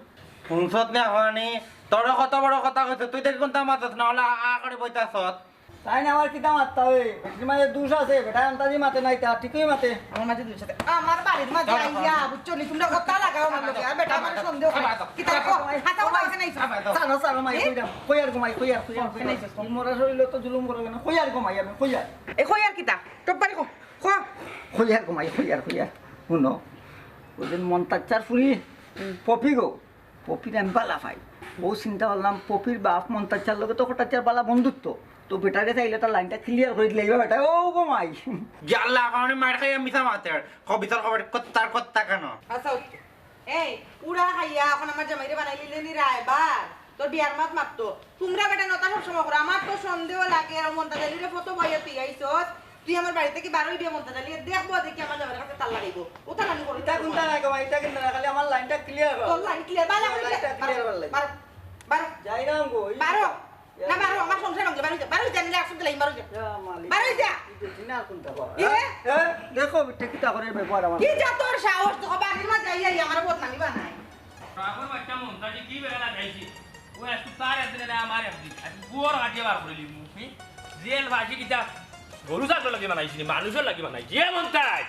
হুনছত না হনি, তোরে কত বড় কথা কইছে, তুই দেখি কুনতা মাতস না, অলা আ করে বইতাছত। তাইন আমার কিতা মাততা অয়? বেটির মাঝে দুষ আছে, বেটায় আন্তাজি মাতে না, ইতা ঠিকই মাতে। আমার মাঝে দুষ আছে। আমার বাড়ির মাঝে আইয়া, বুঝছো নি? তুমরা কথা লাগাও আমার লগে। আর বেটায় আমারে সন্দেহ করে। কিতা কও? হাতা কথা আছে নাই? ছাড়ো, ছাড়ো, মাই, এ? কইরাম। কইয়ার গো মাই, কইয়ার, কইয়ার, কইয়ার। মরা শরীরো তো জুলুম করো কেনে? কইয়ার গো মাই, আমি কইয়ার। এ কইয়ার কিতা? টপ পারি কও। কও। কইয়ার গো মাই, কইয়ার, কইয়ার। হুনো, ওই দিন মন্তাজ চাচার ফুরি, পপি গো, পপির আমি বালা পাই। অউ চিন্তা করলাম, পপির বাপ মন্তাজ চাচার লগে তো কটাই চাচার বালা বন্ধুত্ব। তো বেটারে চাইলে তার লাইনটা clear করি দিলে, এইবার বেটা, ও গো মাই। ইয়াল্লা, কারণে মার খাইয়া মিছা মাতের। কবিতার খবর কত্তার কত্তা কেন? আচ্ছা, এই, উড়া খাইয়া এখন আমার জামাইরে বানাইলিলে নি রায়বার। তোর বিয়ার মাত মাততো। তুমরা বেটা নতা সব সময় করো। আমার তো সন্দেহ লাগে, আর মন্তাজ আলীরে ফটো বইয়া তুই আইছস। তুই আমার বাড়ি থাকি বারই বিয়া মন্তাজ আলী, দেখবো দেখি আমার জামাইর কাছে তার লাগাইবো। ও তার আমি করবো। ইটা কুনতা না গো মাই, ইটা কুনতা না, খালি আমার লাইনটা clear কর। তোর লাইন clear, বালা লাইনটা clear কর লাগি। বারো, বারো। যাইরাম গো, ওই বারো। না, বারো, আমার সংসার ভাঙলে বারো যা, বারো যা, নিলে আসতে লাইন বারো যা। ইয়া মালিক। বারো যা। ইটা চিনা কুনতা বাবা? কি রে? হ্যাঁ? দেখো, ইটা কিতা করে ব্যবহার আমার? কি যা তোর সাহস, তো বাড়ির মাঝে আইয়া, আইয়া আমার বদনামি বানায়। রাগর বাচ্চা মন্তাজি কি বেলা লাগাইছে? ও একটু তার একদিন না আমার একদিন। আজ গোর কাটিয়ে বার করে লিমু। হুম? জেল ফাঁসি কিতা গরু ছাগল লাগি বানাইছি, মানুষর লাগি বানাইছি। এ মন্তাজ!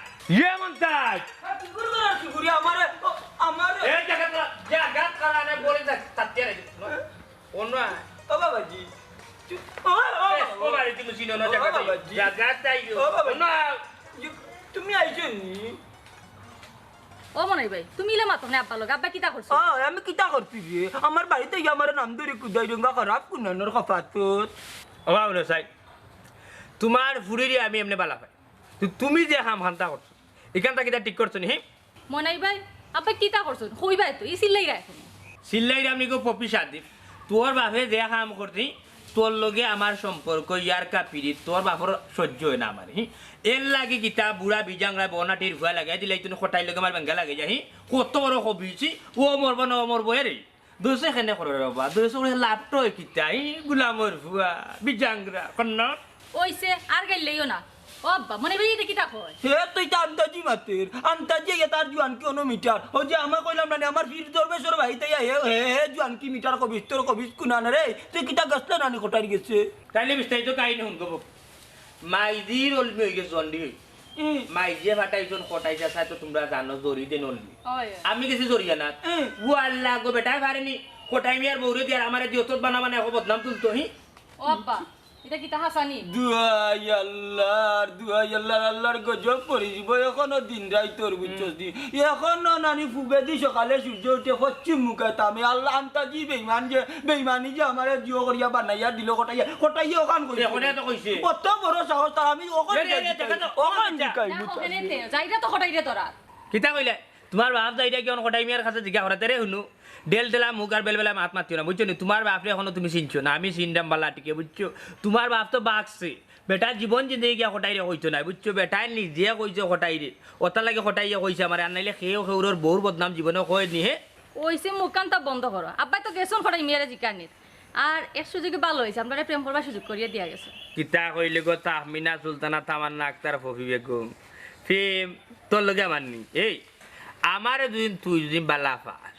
এ মন্তাজ! আর কি করবো আর কি করি? আমারে, ও, আমারে। এই জায়গা তো, জায়গা খালা নে বলে যা, তাতে রে। অন্য আয়। ও বাবাজি। চুপ। ও, ও, বেশ, ও। ও বাড়ি তুমি চিনো না, ও জায়গা তাই। বাবাজি। জায়গা তাই। ও বাবাজি। অন্য আয়। ইয়ে, তুমি আইছো নি? ও মনাই ভাই, তুমি ইলা মাতো না আব্বার লগে, আব্বা কিতা করছো? আ, আমি কিতা করছি রে? আমার বাড়িত আইয়া আমারে নাম ধরি কুদাই রঙ্গা খারাপ কুনানোর খফাতত। ও বাবা রে সাই, তোমার ফুরিরে আমি এমনে বালা পাই। তো তুমি যে হাম হান্তা করছো, ইখানতা কিতা ঠিক করছো নি, হি? মনাই ভাই, আব্বা কিতা করছো? কইবায় তো, ই চিল্লাইরা এখন। চিল্লাইরাম নি গো পপি সাদিপ, তোর বাপে যে কাম করছি, তোর লগে আমার সম্পর্ক, ইয়ার কাপিরি, তোর বাপর সহ্য অয় না আমার, হি? এর লাগি কিতা বুড়া বিজাংরা বনাটির ভুয়া লাগাই দিলাই, তুই কটাই লগে আমার বেঙ্গা লাগাই যা, হি? কত বড় কবিছি, ও মরবো না, ও মরবো, এ রে। দোষে কেনে করে রে বাবা, দোষে করে লাভটা অয় কিতা, হি? গুলামর ভুয়া, বিজাংরা, কন্নড়। ওইছে, আর গাইল্লাইও না। ও আব্বা, মনে ভাই ইটা কিতা কয়? হে তো ইটা আন্তাজি মাতের, আন্তাজি ইয়া তার জুয়ানকি অনো মিটার। ও যে আমার কইলাম না নি, আমার পীর দরবেশর ভাই তাই হে, হে, হে, জুয়ানকি মিটার কবিস, তোর কবিস কুনান রে, তুই কিতা গেছলে নানি কটাই গেছে? তাইলে বিস্তারিত কাহিনী হুন গো। মাইজির অলমি অই গেছে জন্ডি। হুম। মাইজে ফাটাইছন কটাই যা চায় তো তোমরা জানো জরি দেন অলমি। ওই, ওই। আমি গেছি জরিয়া না। হুম। ও আল্লাহ গো বেটা পারেনি। কটাই মিয়ার বউরে দিয়ার আমারে দিও তোর বানা বানা এখন বদনাম তুলতো, হি? ও আব্বা, ইটা কিতা হাসানি? দুহাই আল্লাহর, দুহাই আল্লাহর, আল্লাহর গজব পড়ি যিবো, এখনো দিন রাইতর, বুঝছস নি? এখনো নানি ফুবেদি সকালে সূর্য উঠে পশ্চিম মুখে তামে। আল্লাহ আন্তাজি বেইমান যে, বেইমানি যে আমারে জিও করিয়া বানাইয়া দিল কটাইয়া, কটাইয়া ওখান কইছে। এখনে তো কইছে। কত বড় সাহস তার, আমি ওখান রে, রে, রে, জিকাই, দেখা তো, ওখান দেখা। জিকাই, না, বুঝছস ওখানে নি? তে, যাইরা তো কটাইরে তোরা। কিতা কইলে? তোমার বাপ যাইরা কি অন কটাই মিয়ার কাছে জিজ্ঞা করা, তেরে হুনু। ডেল ডেলা মুখ আর বেলবেলা মাত মাতিও না, বুঝছো নি? তোমার বাপরে এখনো তুমি চিনছো না, আমি চিনরাম বালা টিকে, বুঝছো? তোমার বাপ তো বাগছে, বেটা জীবন জিন্দেগি গিয়া কটাইরে কইতো নায়, বুঝছো? বেটায় নিজে কইছে কটাইরে, ওটার লাগি কটাইয়ে কইছে আমারে, আর নাইলে কেউ কেউরর বউর বদনাম জীবনে কয় নি, হে? ওইছে মুখখানতা বন্ধ করো, আব্বায় তো গেছন কটাই মিয়ারে জিকানিত, আর এক সুযোগে ভালা অইছে, আমরারে প্রেম করবার সুযোগ করিয়া দিয়া গেছে। কিতা কইলে গো তাহমিনা সুলতানা তামান্না আক্তার ফফি বেগম, প্রেম তোর লগে আমার নি, এই আমারে দুদিন তুই যদি বালা পাস,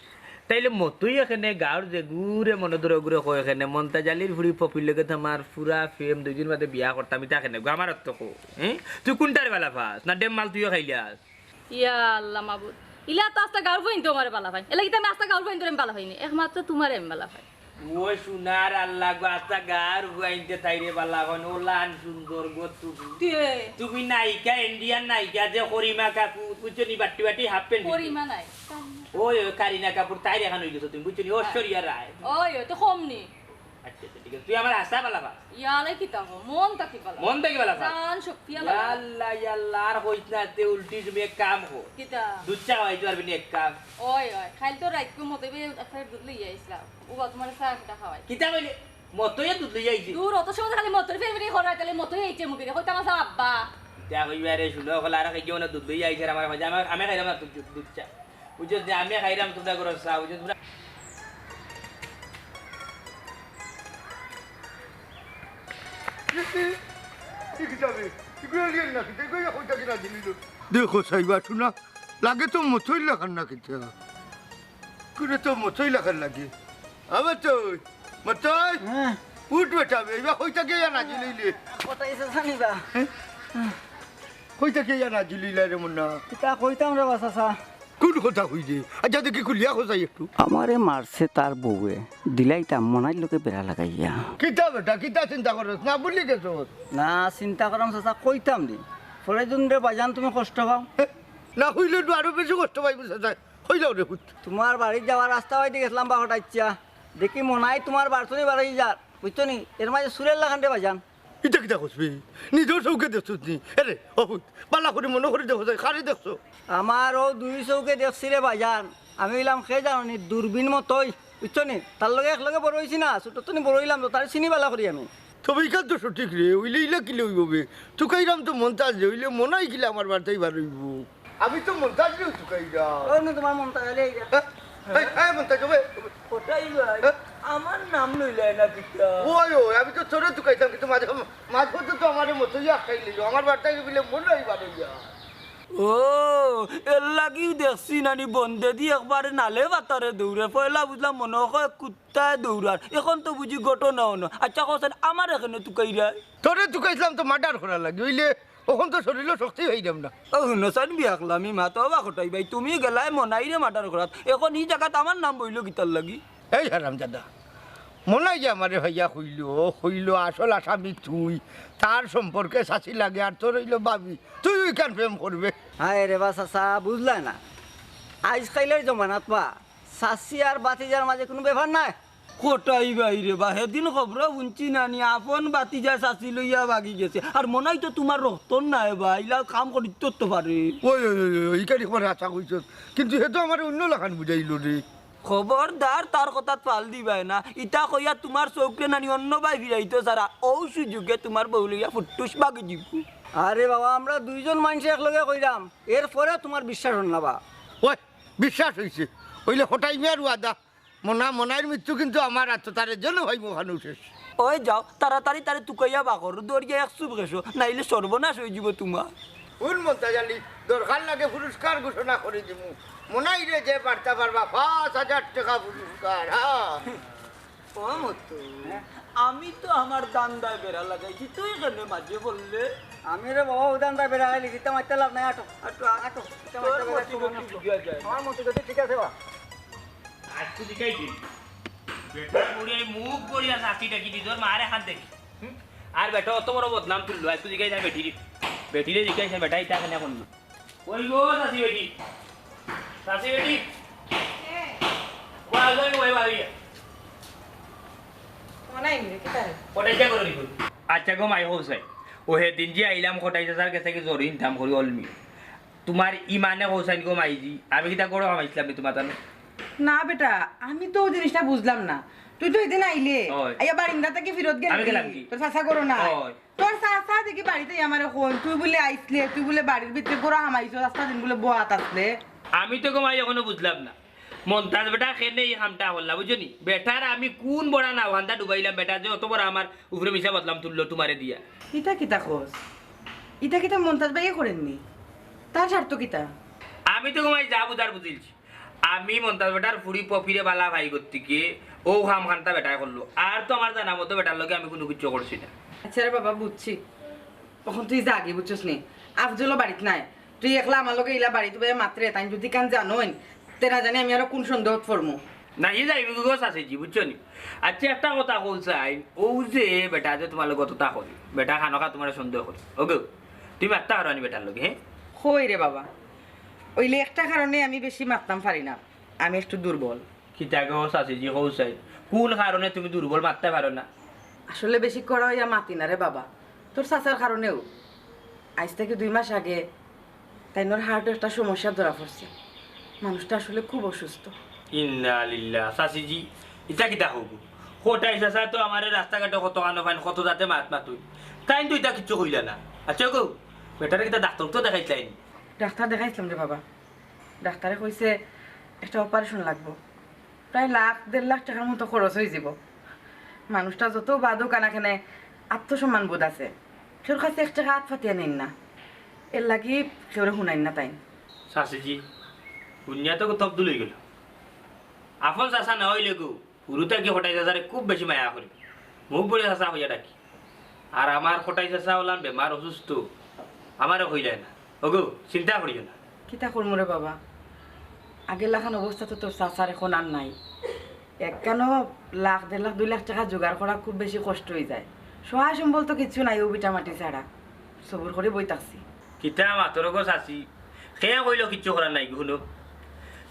তাইলে মতই এখানে গাঁওর যে গুরে মনে ধরে গুরে কয় এখানে মন্তাজ আলীর ফুড়ি পপির লগে তো আমার পুরা প্রেম, দুই দিন বাদে বিয়া করতাম, ইতা এখানে গো আমার অর্থ কো, হুম? তুই কোনটারে বালা পাস? না ডেম মাল তুইও খাইলাস? ইয়া আল্লাহ মাবুদ, ইলা তো আস্তা গাঁওর ফুয়াইন্তে আমারে বালা পাইন, এলা কিতা আমি আস্তা গাঁওর ফুয়াইন্তরে আমি বালা পাইনি, একমাত্র তোমারে আমি বালা পাই। ও সোনার আল্লাহ গো, আচ্ছা, গাঁওর ফুয়াইন্তে তাইরে বালা কন, ওলান সুন্দর গো তুমি। কে? তুমি নায়িকা, ইন্ডিয়ান নায়িকা যে করিমা কাপুর, বুঝছো নি, বাট্টি বাট্টি হাফ প্যান্ট পিন্দে। করিমা নাই। ওই, ওই কারিনা কাপুর, তাইর এখান অই গেছো তুমি, বুঝছো নি, ঐশ্বরিয়া রায়। ওই, ওই তো কম নি। আচ্ছা, আচ্ছা, ঠিক আছে, তুই আমার হাছা বালা পাস। ইয়ালাই কিতা কও, মন থাকি বালা। মন থাকি বালা পাস? জান শক্তি আমার। ইয়াল্লা, ইয়াল্লা, আর কইস না, তে উল্টি তুমি এক কাম কর। কিতা? দুধ চা খাওয়াইতে পারবি নি এক কাপ? ওই, ওই, খাইল তো রাইত কো মতই বে এক প্যাকেট দুধ লইয়া আইছলাম। ও বা তোমার চা কিতা খাওয়াই? কিতা কইলে? মতইয়ে দুধ লইয়া আইছে? দূর, অত সময় খালি মতর ফেরফেরি করায়, তাইলে মতই আইছে মুখে, কইতাম আছে আব্বা। ইতা কইবা রে, শুনো, হকল আর খাইও না, দুধ লইয়া আইছে আর আমার মাঝে, আমার, আমি খাইলাম না দুধ, দুধ চা। বুঝছো যে আমি খাইলাম তোমরা করো চা, বুঝছো তোমরা? কি কিতাবে? ইগুলা লিয়েন না কিতা? ইগুলা কই থাকি রাজি লইল? দেখো সাইবা, শুনা, লাগে তো মতই লাখান না কিতা? করে তো মতই লাখান লাগে। আবার তো মতই? হ্যাঁ। উঠ বেটা, ইবা কই থাকি ইয়া রাজি লইলে? কথা এসে জানি বা? কই থাকি ইয়া রাজি লইলা রে মুন্না? কিতা কইতাম রে বা চাচা? কোন কথা কইছে? আচ্ছা, দেখি খুলিয়া খোঁজাই একটু। আমারে মারছে তার বউয়ে, দিলাইতাম মনাইর লগে বেড়া লাগাইয়া। কিতা বেটা, কিতা চিন্তা করস না, ভুলি গেছস? না, চিন্তা করাম চাচা, কইতাম নি। পরে দিন রে বাজান তুমি কষ্ট পাও। না কইলে তো আরো বেশি কষ্ট পাইবো চাচা। কইলাও রে পুত। তোমার বাড়িত যাওয়ার রাস্তা বাইদি গেছিলাম বা হঠাৎ ইচ্ছা। দেখি মনাই তোমার বাড়ি বাড়ি যার, বুঝছো নি? এর মাঝে চুরের লাখান রে বাজান। ইটা কিতা কইছ বে? নিজর চউখে দেখছস নি? এরে, ও পুত, বালা করি মনো করি দেখো চাই, কারে দেখছো? আমার অউ দুই চউখে দেখছি রে বাজান। আমি অইলাম কে জানো নি, দূরবীন মতই, বুঝছো নি? তার লগে একলগে বড় অইছি না, ছোট তনে বড় অইলাম তো, তারে চিনি বালা করি আমি। তবে ইখান তো সঠিক রে, অইলে ইলা কিলা অইবো বে? তুকাইরাম তো মন্তাজ রে, অইলে মনাই কিলা আমার বাড়িত বার অইবো? আমি তো মন্তাজ রে তুকাইরাম। ও না, তোমার মন্তাজ আলী আইরা। হ্যাঁ? এই, এই মন্তাজ, ওবে। কোথায় ভাই? হ্যাঁ? আমার নাম লইলে না কিতা? ওই, ওই, আমি তো তোরে তুকাইতাম, কিন্তু মাঝে, মাঝে মধ্যে তো আমারে মতই আটকাই লইল। আমার বাড়িত গেলে মনাই বার অইয়া। ও, এর লাগিউ দেখছি নানি বন্দেদি একবারে নালে বাতারে দৌড়ে। পয়লা বুঝলাম মনে হয় কুত্তায় দৌড়ার। এখন তো বুঝি ঘটনা অন্য। আচ্ছা, কও চাইন, আমারে কেনে তুকাইরায়? তোরে তুকাইছিলাম তো মার্ডার করার লাগি। অইলে অখন তো শরীলো শক্তি পাইরাম না। ও হুনো চাইন বিয়াখলামি মাত, ও বা কটাই ভাই, তুমি গেলায় মনাইরে মার্ডার করাত। এখন ই জাগাত আমার নাম বইলো কিতার লাগি? এই হারামজাদা, মনাই যে আমারে ভাইয়া কইলো, কইলো আসল আসামি তুই, তার সম্পর্কে চাচি লাগে আর তোর অইলো ভাবি, তুই ইখান প্রেম করবে। হায় রে বা চাচা, বুঝলায় না, আইজকাইলর জমানাত বা চাচি আর ভাতিজার মাঝে কুনু ব্যাপার নাই। কটাই ভাই রে বা, হেদিন খবরো হুনছি নানি, আপন ভাতিজায় চাচি লইয়া ভাগি গেছে। আর মনাই তো তোমার রক্তর নায় বা, ইলা কাম করিতো তো পারে। ওই, ওই, ওই, ওই, ইখান একবারে হাছা কইছস। কিন্তু হে তো আমারে অন্য লাখান বুঝাইলো রে। খবরদার তার কথাত ফাল দিবায় না। ইতা কইয়া তোমার চউখরে নানি অন্য বায় ফিরাইতো ছাড়া, অউ সুযোগে তোমার বউ লইয়া ফুট্টুস ভাগি দিবো। আরে বাবা, আমরা দুইজন মানষে একলগে কইরাম, এরপরেও তোমার বিশ্বাস অর না বা। ওই, বিশ্বাস অইছে। অইলে কটাই মিয়ার ওয়াদা। মনা, মনাইর মৃত্যু কিন্তু আমার আতো, তারে যেন ভাই মোখানো শেষ। ওই যাও, তাড়াতাড়ি তারে তুকাইয়া বার করো, দৌড়িয়া এক চুপ গেছো, নাইলে সর্বনাশ অইযিবো তোমার। হুন মন্তাজ আলী, দরকার লাগে পুরস্কার ঘোষণা করি দিমু। মনাইরে যে পারতা পারবা, পাঁচ হাজার টেকা পুরস্কার, হ্যাঁ। ও মতু, আমি তো আমার ধান্দায় বেড়া লাগাইছি, তুই কেনে মাঝে বললে? আমি রে বাবা, অউ ধান্দায় বেড়া লাগাইলিছি, ইতা মাতিয়া লাভ নাই, আটো, আটো, আটো। তোর মতি গতি বুঝা যায় না। আমার মতি গতি ঠিক আছে বা। আইজকু জিকাই দিন। বেটার বুড়ি এই মুখ করিয়া চাকরি ডাকি দি, তোর মারে হাত দেখি। হুম? আর বেটা অত বড় বদনাম তুললো, আইজকু জিকাই যায় বেটিরে। বেটিরে জিকাইছে বেটা, ইতা কেনে করলো? ওই গো, চাচি বেটি। চাচি বেটি। কই আছো, ওই বাড়ি। কোনাই নি, কিতা রে? কটাই যা করে দিবো। আচ্ছা গো মাই হোসাই, ও হেদিন যে আইলাম কটাই চাচার গেছে কি জরি ইনতাম করি অলমি। তোমার ইমানে কওছাইন গো মাইজি, আমি কিতা গরো হামাইছিলাম নি তোমার তানো? না বেটা, আমি তো অউ জিনিসটা বুঝলাম না। তুই তো এদিন আইলে, অয়। আইয়া বারিন্দা থাকি ফিরত গেলি। আমি গেলাম কি? তোর চাচা গরো না। অয়। তোর চাচা দেখি বাড়িত আমারে কইন, তুই বুলে আইছলে, তুই বুলে বাড়ির ভিতরে গরো হামাইছস, রাস্তা দিন বুলে বওয়াত আছলে। আমি তো গো মাই অখনো বুঝলাম না। মন্তাজ বেটা কেনে ই কামটা করলা, বুঝছো নি? বেটার আমি কুন বড়া নাওহান্দা ডুবাইলাম, বেটা যে অত বড় আমার উপরে মিছা বদনাম তুললো তোমারে দিয়া। ইতা কিতা কস? ইতা কিতা মন্তাজ ভাইয়ে করেননি? তার স্বার্থ কিতা? আমি তো গো মাই যা বুঝার বুঝিলছি। আমি মন্তাজ বেটার ফুড়ি পপিরে বালা ভাই গতিকে অউ কাম খানতা বেটায় করলো। আর তো আমার জানা মতো বেটার লগে আমি কুনু কিচ্ছু করছি না। আচ্ছা রে বাবা, বুঝছি। অখন তুই যাগি, বুঝছস নি? আফজলও বাড়িত নাই। তুই একলা আমার লগে ইলা বাড়িত বইয়া মাতরে, তাইন যুদি কান জানইন, তে না জানি আমি আরো কুন সন্দেহত পড়মু। না, ই যাইবো গো চাচিজি, বুঝছো নি? আচ্ছা, একটা কথা কওছাইন, অউ যে বেটা যে তোমার লগে অততা করে, বেটা খানোখা তোমারে সন্দেহ করে। ওগো, তুমি মাততা পারো নি বেটার লগে, হ্যাঁ? কই রে বাবা, অইলে একটা কারণে আমি বেশি মাততাম পারি না, আমি একটু দুর্বল। কিতা গো চাচিজি কওছাইন, কুন কারণে তুমি দুর্বল মাততা পারো না? আসলে বেশি কড়া অইয়া মাতি না রে বাবা, তোর চাচার কারণেউ। আইজ থাকি দুই মাস আগে তাইনর হার্টো একটা সমস্যা ধরা পড়ছে। মানুষটা আসলে খুব অসুস্থ। ইন্না লিল্লাহ, চাচিজি, ইতা কিতা কও? কটাই চাচা তো আমারে রাস্তাঘাটো কত কানো পাইন, কত জাতে মাত মাতইন। তাইন তো ইতা কিচ্ছু কইলা না। আচ্ছা গো, বেটারে কিতা ডাক্তার তো দেখাইছলায় নি? ডাক্তার দেখাইছলাম রে বাবা। ডাক্তারে কইছে একটা operation লাগবো। প্রায় লাখ, দেড় লাখ টেকার মতো খরচ অইযিবো। মানুষটা যত বাদউক্কা না কেনে, আত্মসম্মান বোধ আছে। কেউর কাছে এক টেকা আত পাতিয়া নেইন না। এরলাগি কেউরে হুনাইন না তাইন। চাচিজি, হুনিয়া তো তবদুল অইগেলো। আপন চাচা না অইলেগু, হুরু থাকি কটাই চাচারে খুব বেশি মায়া করি। মুখ ভরি চাচা কইয়া ডাকি। আর আমার কটাই চাচা অলান বেমার অসুস্থ, আমারে কইলায় না। ওগো, চিন্তা করিও না। কিতা করমু রে বাবা, আগের লাখান অবস্থা তো তোর চাচার এখন আর নাই। একখানো লাখ, দেড় লাখ, দুই লাখ টেকা জোগাড় করা খুব বেশি কষ্ট অইযায়। সহায় সম্বল তো কিচ্ছু নাই, অউ ভিটা মাটি ছাড়া। সবুর করি বই থাকছি। কিতা মাতর গো চাচি, কে কইলো কিচ্ছু করার নাই গো? হুনো,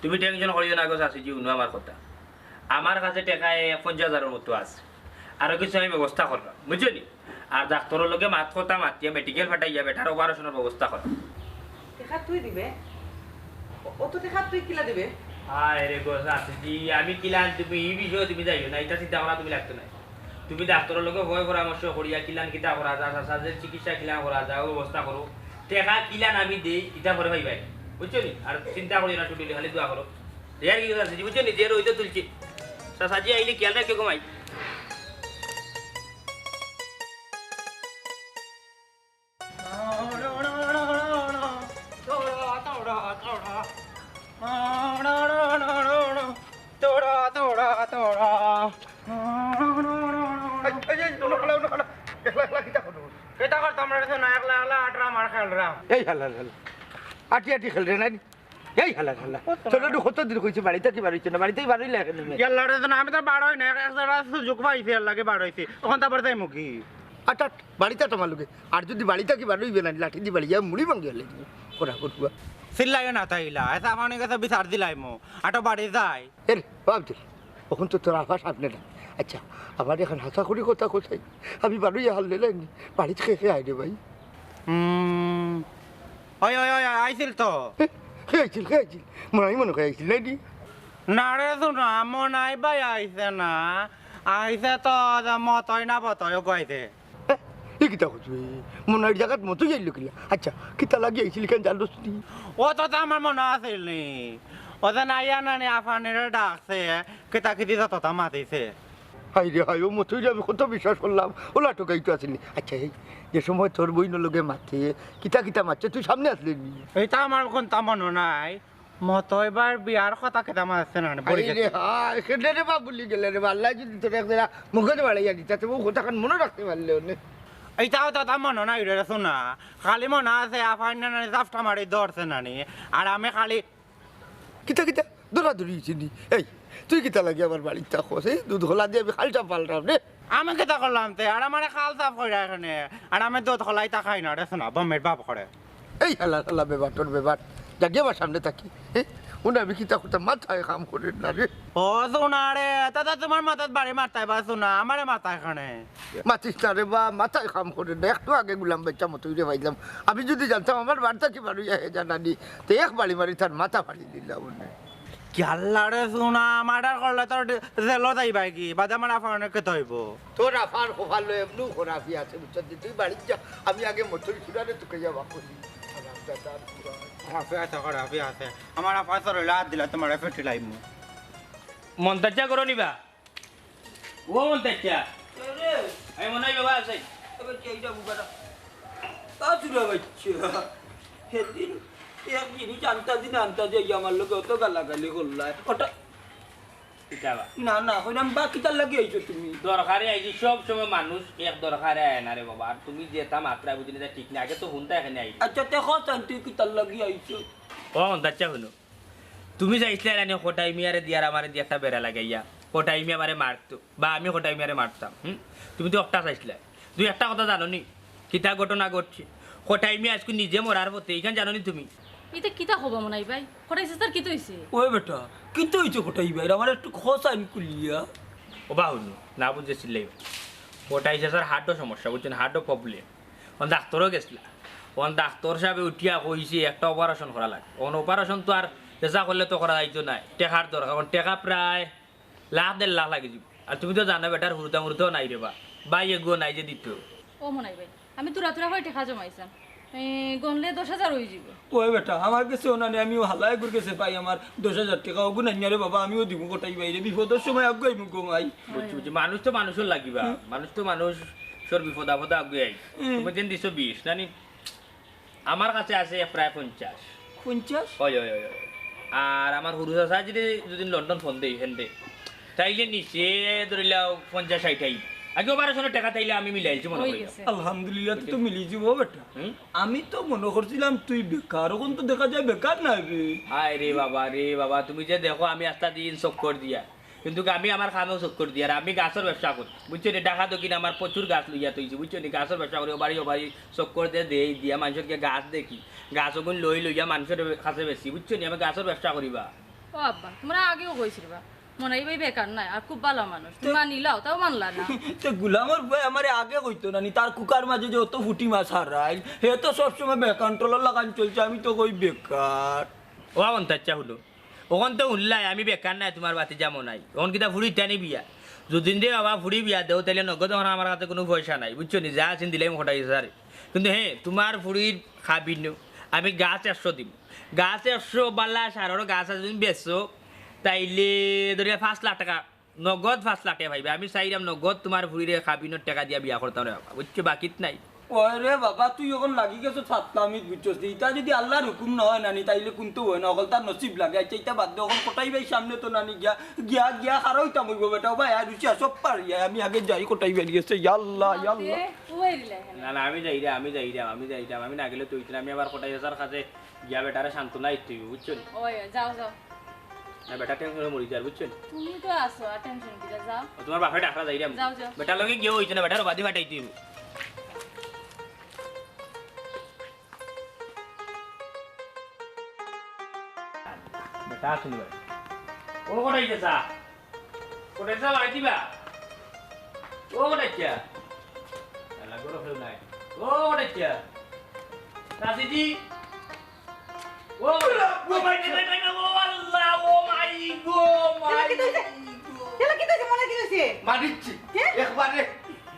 তুমি tension করিও না গো চাচিজি, হুনো আমার কথা। আমার কাছে টেকা এ পঞ্চাশ হাজারর মতো আছে, আরো কিছু আমি ব্যবস্থা কররাম, বুঝছো নি? আর ডাক্তরর লগে মাত কথা মাতিয়া মেডিকেল ফাটাইয়া বেটার অপারেশনর ব্যবস্থা কররাম। টেকা তুই দিবে? অ-, অত টেকা তুই কিলা দিবে? আয় রে গো চাচিজি, আমি কিলা দিমু, ই বিষয়ে তুমি যাইও না, ইতা চিন্তা করা তুমি লাগতো নায়। তুমি ডাক্তরর লগে হয় পরামর্শ করিয়া কিলান কিতা করা যায়, চাচাজির চিকিৎসা কিলান করা যায়, অউ ব্যবস্থা করো। টেকা কিলান আমি দেই, ইতা পরে পাইবায়, বুঝছো নি? আর চিন্তা করিও না, টুটুলি, খালি দোয়া করো। ইয়ার কি কথা আছে, বুঝছো নি? যে রইদে তুলছি। চাচাজি আইলে খেয়াল রাখিও ঘুমাই। এই, এই, এই, উনো খাড়া, উনো খাড়া। একলা, একলা কিতা করো? কিতা করতাম রে, না একলা, একলা আটরাম আর খেলরাম। এই হালা, হালা। আটি, আটি খেলরে না নি? এই হালা, হালা। তোরে একটু কতদিন কইছি বাড়ি থাকি বারইছ না, বাড়ি থাকি বারইলে কেনে? ইয়াল্লা রে, না, আমি তো বারই না, এক, এক জাগা সুযোগ পাইছি, এরলাগি বারইছি। অখন তো আবার যাইমু কি? আট, আট, বাড়িত আট আমার লগে। আর যুদি বাড়ি থাকি বারইবে না, লাঠি দি বাড়িয়া মুড়ি ভাঙ্গিয়া লাইমু। করা করুয়া। চিল্লাইও না তাইলা, এসা আমার কাছে বিচার দিলাইমু। আটো বাড়ি যাই। এরে, বাপ রে, অখন তো তোর আফা সামনে না। আচ্ছা, আমার এখন হাছা করি কথা কোথায়? আমি বারইয়া হারলে লাইনি। বাড়িত কে কে আয় রে ভাই? হুম। ওই, ওই, ওই, ওই, আইছিল তো। এ, কে আইছিল, কে আইছিল? মনাই মনো কয় আইছিল, নাইনি? না রে, হুনো, মনাই ভাই আইছে না। আইছে তো, মতই না বতই, ওগু আইছে। এ, ই কিতা কইছ বে? মনাইর জাগাত মতই আইলো কিলা? আচ্ছা, কিতা লাগি আইছিল কেনে জানোস নি? অতো তো আমার মনো আছিল নি। অউ যে নাইয়া নানি আফানিরে ডাকছে, কিতা কিতি যততা মাতিছে। হায় রে হায়, অউ মতইরে আমি কত বিশ্বাস করলাম, অউলা ঠকাইতো আছিল নি। আচ্ছা, এই যে সময় তোর বইনর লগে মাতে, কিতা কিতা মাতছে, তুই সামনে আছলে নি? ইতা আমার কুন্তা মনো নাই। মতইবার বিয়ার কথা কিতা মাতছে না, বড়ি হায় রে হায়, কেনে রে বা ভুলি গেলে রে বা, আল্লায় যুদি তোরে একজেরা মগজ বাড়াইয়া দিতা, তে অউ কথাখান মনো রাখতে পারলে অনে। ইতাও তো তা মনো নাই রে, হুনো না। খালি মনো আছে, আফায় না, না, জাপটা মারি ধরছে নানি। আর আমি খালি কিতা কিতা? দৌড়াদৌড়ি অইছে নি? এই, তুই কিতা লাগি আমার বাড়িত থাকস? এই দুধ কলা দি আমি খালটা পালরাম রে। আমি কিতা করলাম তে? আর আমারে খাল সাফ কইরা কেনে। আর আমি দুধ কলা ইতা খাই না রে, হুনো, বমের বাপ করে। এই হালা হালা বেবাটর বেবাট। যা গিয়া আমার সামনে থাকি। এ, হুনো আমি কিতা করতাম, মাথায় কাম করের না রে। ও হুনো রে, দাদা তুমার মাথাত বাড়ি মারতায় বা হুনো, আমারে মাথায় কেনে। মাতিস না রে বা, মাথায় কাম করের না। একটু আগে গুলাম বাইচ্চা মতইরে পাইলাম। আমি যুদি জানতাম আমার বাড়ি থাকি বারইয়া হে জানানি, তে এক বাড়ি মারি তার মাথা ফাড়ি দিলাম অনে। কিয়াল্লা রে হুনো, মার্ডার করলে তো জেলো যাইবায় গি, বাদে আমার আফার অনে কিতা অইবো? তোর আফার কপালো এমনেউ খরাপি আছে, বুঝছস নি? তুই বাড়িত যা, আমি আগে মতই চুরারে তুকাইয়া বার করি। খরাপি আছে, খরাপি আছে। আমার আফায় তোর অইলে আত দিলা, তুমারে ফেটিলাইমু। মন্তাজা করো নিবা? ও মন্তাজা। এ রে। এই মনাই বাবা আছে। এবার কি এইটা বুকাটা? তা চুরা বাইচ্চা। সেদিন এক জিনিস আনতা দিন আনতা যে আমার লগে অত গালাগালি করলায়। ওটা কিতা বা? না, না, কইলাম, বা কিতার লাগি আইছো তুমি? দরকারে আইছি, সব সময় মানুষ এক দরকারে আয় না রে বাবা। আর তুমি যেতা মাতরায় বুঝি না, ইতা ঠিক না। আগে তো হুনতা, এখানে আইছি। আচ্ছা, তে কও চাইন তুই কিতার লাগি আইছো? ও, আচ্ছা, হুনো। তুমি চাইছলায় নানি কটাই মিয়ারে দি আর আমারে দি একটা বেড়া লাগাইয়া। কটাই মিয়া আমারে মারতো, বা আমি কটাই মিয়ারে মারতাম। হুম? তুমি তো একটা চাইছলায়। দুই একটা কথা জানো নি? কিতা ঘটনা ঘটছে? কটাই মিয়া আইজকু নিজে মরার পথে, ইখান জানো নি তুমি? ইতা কিতা কও বা মনাই ভাই? কটাই চাচার কিতা অইছে? ওই বেটা, কিতা অইছে কটাই ভাইর? আমারে একটু কও চাইন খুলিয়া। ও বা হুনো, না বুঝলে চিল্লাইবা। কটাই চাচার হার্টও সমস্যা, বুঝছো নি? হার্টও problem। অন ডাক্তরও গেছলা। অন ডাক্তর সাবে উঠিয়া কইছে একটা operation করা লাগে। অন operation তো আর চাচা করলে তো করা যাইতো নায়। টেকার দরকার। অন টেকা প্রায় লাখ দেড় লাখ লাগি যিবো। আর তুমি তো জানো বেটার হুরুতা মুরুতাও নাই রে বা। ভাই এগুও নাই যে দিতো। ও মনাই ভাই, আমি তুরা তুরা করি টেকা জমাইছলাম। এ, গনলে দশ হাজার অইযিবো। ওই বেটা, আমার গেছে অনা নাই, আমিও হালা এগুর গেছে পাই আমার দশ হাজার টেকা, অগু নাই না রে বাবা, আমিও দিমু কটাই ভাইরে, বিপদর সময় আগুয়াইমু গো মাই। বুঝছি, বুঝছি, মানুষ তো মানুষর লাগিবা, মানুষ তো মানুষ তোর বিপদ আপদ আগুয়াই। হুম। তুমি দিন দিছো বিশ, নানি? আমার কাছে আছে প্রায় পঞ্চাশ। পঞ্চাশ? অয়, অয়, অয়, অয়। আর আমার হুরু চাচা যদি, যদি লন্ডন ফোন দেই, হেন দে। তাইলে নিচে ধরিলাও পঞ্চাশ ষাট আই। আগে অপারেশনের টাকা তাইলে আমি মিলাইছি মনে অই করি। গেছে। আলহামদুলিল্লাহ, তুই তো মিলি যাবো বেটা। হুম? আমি তো মনে করছিলাম তুই বেকার, অখন তো দেখা যায় বেকার নাই বে। আয় রে বাবা, রে বাবা, তুমি যে দেখো আমি আস্তা দিন চক্কর দিয়া। কিন্তু আমি আমার কামেও চক্কর দিয়ার, আমি গাছর ব্যবসা করি, বুঝছো নি? ঢাকা দক্ষিণ আমার প্রচুর গাছ লইয়া থইছি, বুঝছো নি? গাছর ব্যবসা করি, ও বাড়ি ও বাড়ি চক্কর দে, দেই, দিয়া মানষর গিয়া গাছ দেখি, গাছ অগুন লই লইয়া মানষর কাছে বেচি, বুঝছো নি? আমি গাছর ব্যবসা করি বা। ও আব্বা, তুমরা আগেও কইছিলা বা, মনাই ভাই বেকার নায়, আর খুব ভালা মানুষ, তুমি মানিলাও, তাও মানলা না। তে গুলামর ভাই আমারে আগে কইতো না নি, তার কুকার মাঝে যে অত ফুটি মাছ হারাইল, হে তো সবসময় বেকার ট্রলার লাগান চলছে, আমি তো কই বেকার। ও অন্তাচ্ছা হলো, অখন তো হুনলাই আমি বেকার নায়, তুমার ভাতিজা মনাই। অখন কিতা ফুড়ি ইতা নি বিয়া? যুদিন রে বাবা ফুড়ি বিয়া দেও, তাইলে নগদ অখন আমার কাছে কুনু পয়সা নাই, বুঝছো নি? যা আছিন দিলাইমু কটাই চাচারে। কিন্তু হে, তুমার ফুড়ির কাবিনো আমি গাছ একশো দিমু। গাছ একশো বালা সারর গাছ আছে, তুমি বেচো, তাইলে ধরিয়া পাঁচ লাখ টেকা, নগদ পাঁচ লাখ টেকা পাইবে। আমি চাইরাম নগদ তুমার ফুড়িরে কাবিনর টেকা দিয়া বিয়া করতাম রে বাবা, বুঝছো? বাকিত নাই। ওই রে বাবা, তুই অখন লাগি গেছো ছাতলামিত, বুঝছস নি? ইতা যদি আল্লার হুকুম না অয় নানি, তাইলে কুন্তা অয় না, অকল তার নসিব লাগে। আইচ্ছা, ইতা বাদ দে, অখন কটাই ভাইর সামনে তো নানি গিয়া, গিয়া, গিয়া খাড়া অইতাম অইবো বেটা, ও ভাই, আর রুচি সব পারি, আমি আগে যাই, কটাই ভাই গেছে, ইয়া আল্লাহ, ইয়া আল্লাহ। না, না, আমি যাইরাম, আমি যাইরাম, আমি যাইরাম, আমি না গেলে তো অইতো না, আমি আবার কটাই চাচার কাছে গিয়া বেটারে সান্ত্বনা দিতে অইবো, বুঝছো নি? ওই, যাও, যাও। না, বেটা টেনশনে মরি যার, বুঝছো নি? তুমি তো আছো, আর টেনশন কিতা, যাও। ও, তুমার বাপে ডাকরা যাইরাম। যাও, যাও। বেটার লগে গিয়া অইতো না, বেটারে বাদে পাঠাইতে অইবো। বেটা আসুন ভাই। ও কটাই চাচা? কটাই চাচা বাড়িত বা? ও কটাই চাচা? আল্লাহ, গরম হলো নাই। ও কটাই চাচা? চাচিজি? ও, ও মাই, মাই, মাই, মাই, ও আল্লাহ, ও মাই গো, মাই গো। এলা কিতা অইছে? মনাই কিতা অইছে? মারিচ্ছি। কে? একবারে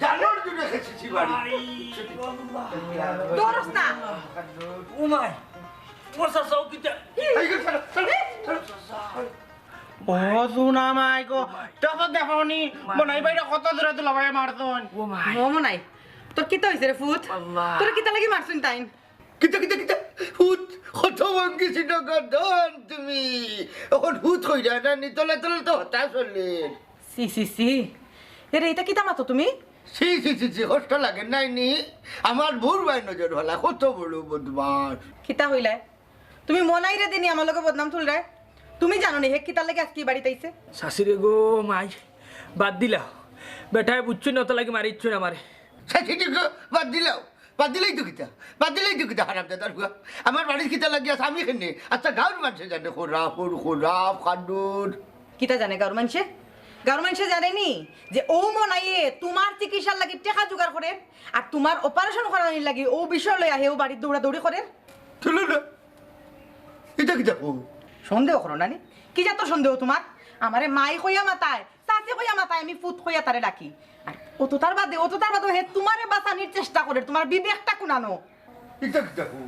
জানোর জন্য খেয়েছি বাড়ি। মাই গো, আল্লাহ। ডরস না। ও মাই, ও চাচা, ও কিতা? এই, এই, ছাড়ো, ছাড়ো, ছাড়ো। ও সোনা মাই গো, দেখো, দেখো নি, মনাই ভাইরে কত জোরে দুলাভাইয়ে মারছইন। ও মাই। ও মনাই, তোর কিতা অইছে রে ফুত? আল্লাহ। তোরে কিতা লাগি মারছইন তাইন? কিতা, কিতা, কিতা? হুত, কত ভাঙ্গিছি নগদন তুমি। অখন হুত কইরা না নি, তলে তলে তো হতাশ হলেন। ছি, ছি, ছি। এরে, ইতা কিতা মাতো তুমি? ছি, ছি, ছি, ছি, কষ্ট লাগে নাই নি? আমার বউর বায় নজর ভালা, কত বড় বদমাশ। কিতা কইলায়? তুমি মনাইরে দি নি আমার লগে বদনাম তুলরায়? তুমি জানো নি হে কিতার লাগি আইজকে ই বাড়িত আইছে? শাশুড়ি গো, মাই, বাদ দিলাও। বেটায় বুঝছো না, অত লাগি মারিচ্ছো না আমারে। শাশুড়ি গো, বাদ দিলাও। বাদ দিলেই তো কিতা? বাদ দিলেই তো কিতা, হারামজাদার ফুয়া? আমার বাড়িত কিতা লাগি আছে আমি কেনে? আচ্ছা, গাঁওর মানষে জানে, খোরা, হুর, খোরা, খাডুর। কিতা জানে গাঁওর মানষে? গাঁওর মানষে জানে নি যে অউ মনাইয়ে তুমার চিকিৎসার লাগি টেকা জোগাড় করের, আর তুমার operation করানির লাগি অউ বিষয় লইয়া হে অউ বাড়িত দৌড়াদৌড়ি করের? তুলো না। ইতা কিতা কও? সন্দেহ করো না নি? কি জাতর সন্দেহ তুমার? আমারে মাই কইয়া মাতায়, চাচি কইয়া মাতায়, আমি ফুত কইয়া তারে ডাকি। আর অততার বাদে, অততার বাদেও হে তুমারে বাঁচানির চেষ্টা করের, তুমার বিবেকটা কুনানো? ইতা কিতা কও?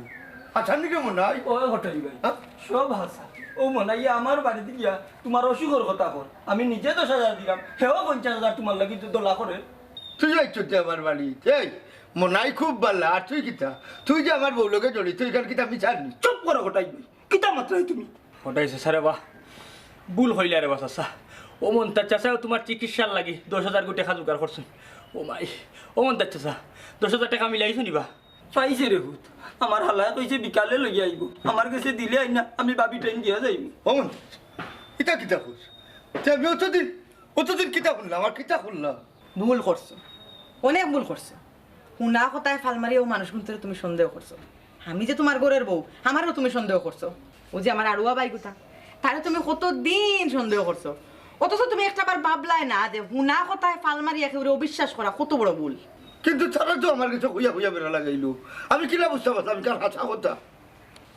হাছানি রে মনাই? ও কটাই ভাই, হ্যাঁ? সব হাছা। অউ মনাইয়ে আমার বাড়িত গিয়া তুমার অসুখর কথা কর। আমি নিজে দশ হাজার দিরাম, হেও পঞ্চাশ হাজার তুমার লাগি তো দলা করের। তুই আইছস যে আমার বাড়িত, এই মনাই খুব ভালা, আর তুই কিতা? তুই যে আমার বউর লগে জড়িত, ইখান কিতা আমি জানি? চুপ করো কটাই ভাই, কিতা মাতরায় তুমি? কটাই চাচা রে বা, ভুল কইলায় রে বা চাচা। অউ মন্তাজ চাচায় তুমার চিকিৎসার লাগি দশ হাজার গু টেকা জোগাড় করছইন। ও মাই, অউ মন্তাজ চাচা, দশ হাজার টেকা মিলাইছো নি বা? পাইছে রে ফুত, আমার হালায় কইছে বিকালে লইয়া আইবো, আমার গেছে দিলে আইনা আমি ভাবি টাইন দিয়া যাইমু। ও মন্তাজ, ইতা কিতা কস? তে আমি অতদিন, অতদিন কিতা হুনলাম আর কিতা করলাম? ভুল করছো, অনেক ভুল করছো। হুনা কথায় ফাল মারি অউ মানুষগুইন্তরে তুমি সন্দেহ করছো। আমি যে তুমার ঘরর বউ, আমারেও তুমি সন্দেহ করছো। অউ যে আমার আড়ুয়া ভাইগুতা, তারে তুমি কতদিন সন্দেহ করছো, অথচ তুমি একটাবার ভাবলায় না যে হুনা কথায় ফাল মারি একেবারে অবিশ্বাস করা কত বড় ভুল। কিন্তু তারা তো আমার গেছে কইয়া কইয়া বেড়া লাগাইলো, আমি কিলা বুঝতাম পারতাম ইখান হাছা কথা?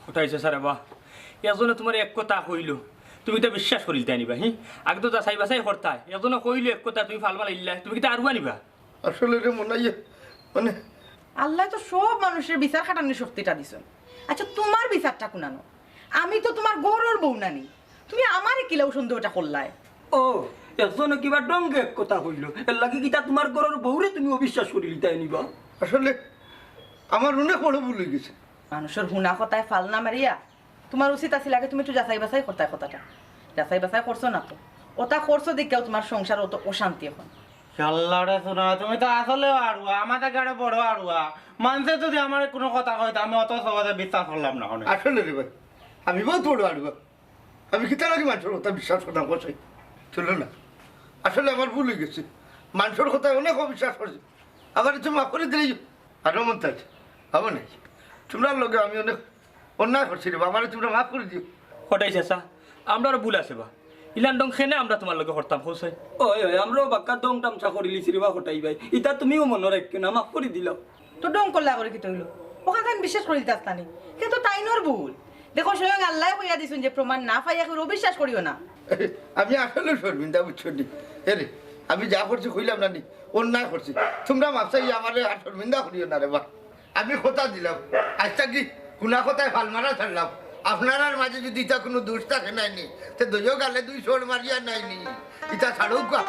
কটাই চাচা রে বা, একজনে তুমারে এক কথা কইলো, তুমি তো বিশ্বাস করিলতায় নি বা, হি? আগে তো যাচাই বাছাই করতায়, একজনে কইলো এক কথা, তুমি ফাল মারিলাইলায়, তুমি কিতা আড়ুয়া নি বা? আসলে রে মনাইয়ে, মানে আল্লায় তো সব মানুষরে বিচার খাটানির শক্তিটা দিছইন। আচ্ছা, তুমার বিচারটা কুনানো? আমি তো তুমার ঘরর বউ নানি, তুমি আমারে কিলাউ সন্দেহটা করলায়? ও, দেখছো না কিবা ঢঙ্গে এক কথা কইলো, এর লাগি কিতা তুমার ঘরর বউরে তুমি অবিশ্বাস করিলিতায় নি বা? আসলে আমার অনেক বড় ভুল অইগেছে। মানুষর হুনা কথায় ফাল না মারিয়া তুমার উচিত আছিল আগে তুমি একটু যাচাই বাছাই করতায় কথাটা। যাচাই বাছাই করছো না তো, ওটা করছো দেখিয়াউ তুমার সংসার অত অশান্তি অখন। আল্লাহ রে সোনা, তুমি তো আসলেউ আড়ুয়া, আমার থেকে আরো বড় আড়ুয়া। মানষে যদি আমারে কুনু কথা কয়, তে আমি অত সহজে বিশ্বাস করলাম না অনে। আসলে রে ভাই, আমি বউত বড় আড়ুয়া। আমি কিতার লাগি মানষর কথা বিশ্বাস করতাম কও চাই? চলো না, আসলে আমার ভুল অইগেছে। মানষর কথায় অনেক অবিশ্বাস করছি, আমারে তুমি মাফ করি দিলাইও। আর মন্তাজ, বাবা নাই, তুমরার লগে আমি অনেক অন্যায় করছি রে বা, আমারে তুমরা মাফ করি দিও। কটাই চাচা, আমরারও ভুল আছে বা, ইলান ঢং কেনে আমরা তুমার লগে করতাম কও চাই? ওই ওই, আমরাও বাক্কা ঢং তামশা করিলিছি রে বা কটাই ভাই, ইতা তুমিও মনো রাখিও না, মাফ করি দিলাও। তো ঢং করলা করে কিতা অইলো? অখান তাইন বিশ্বাস করিলিতা আস্তা নি, কিন্তু তাইনর ভুল। দেখো, স্বয়ং আল্লায় কইয়া দিছইন যে প্রমাণ না পাইয়া কেউর অবিশ্বাস করিও না। আমি আসলে শর্মিন্দা, বুঝছো নি? এরে, আমি যা করছি কইলাম না নি, অন্যায় করছি। তুমরা মাফ চাইয়া আমারে আর শর্মিন্দা করিও না রে বা। আমি কথা দিলাম, আইজ থাকি হুনা কথায় ফাল মারা ছাড়লাম। আপনারার মাঝে যদি ইতা কুনু দোষ থাকে নায় নি, তে দুইও গালে দুই চড় মারিয়া নায় নি, ইতা ছাড়উক্কা।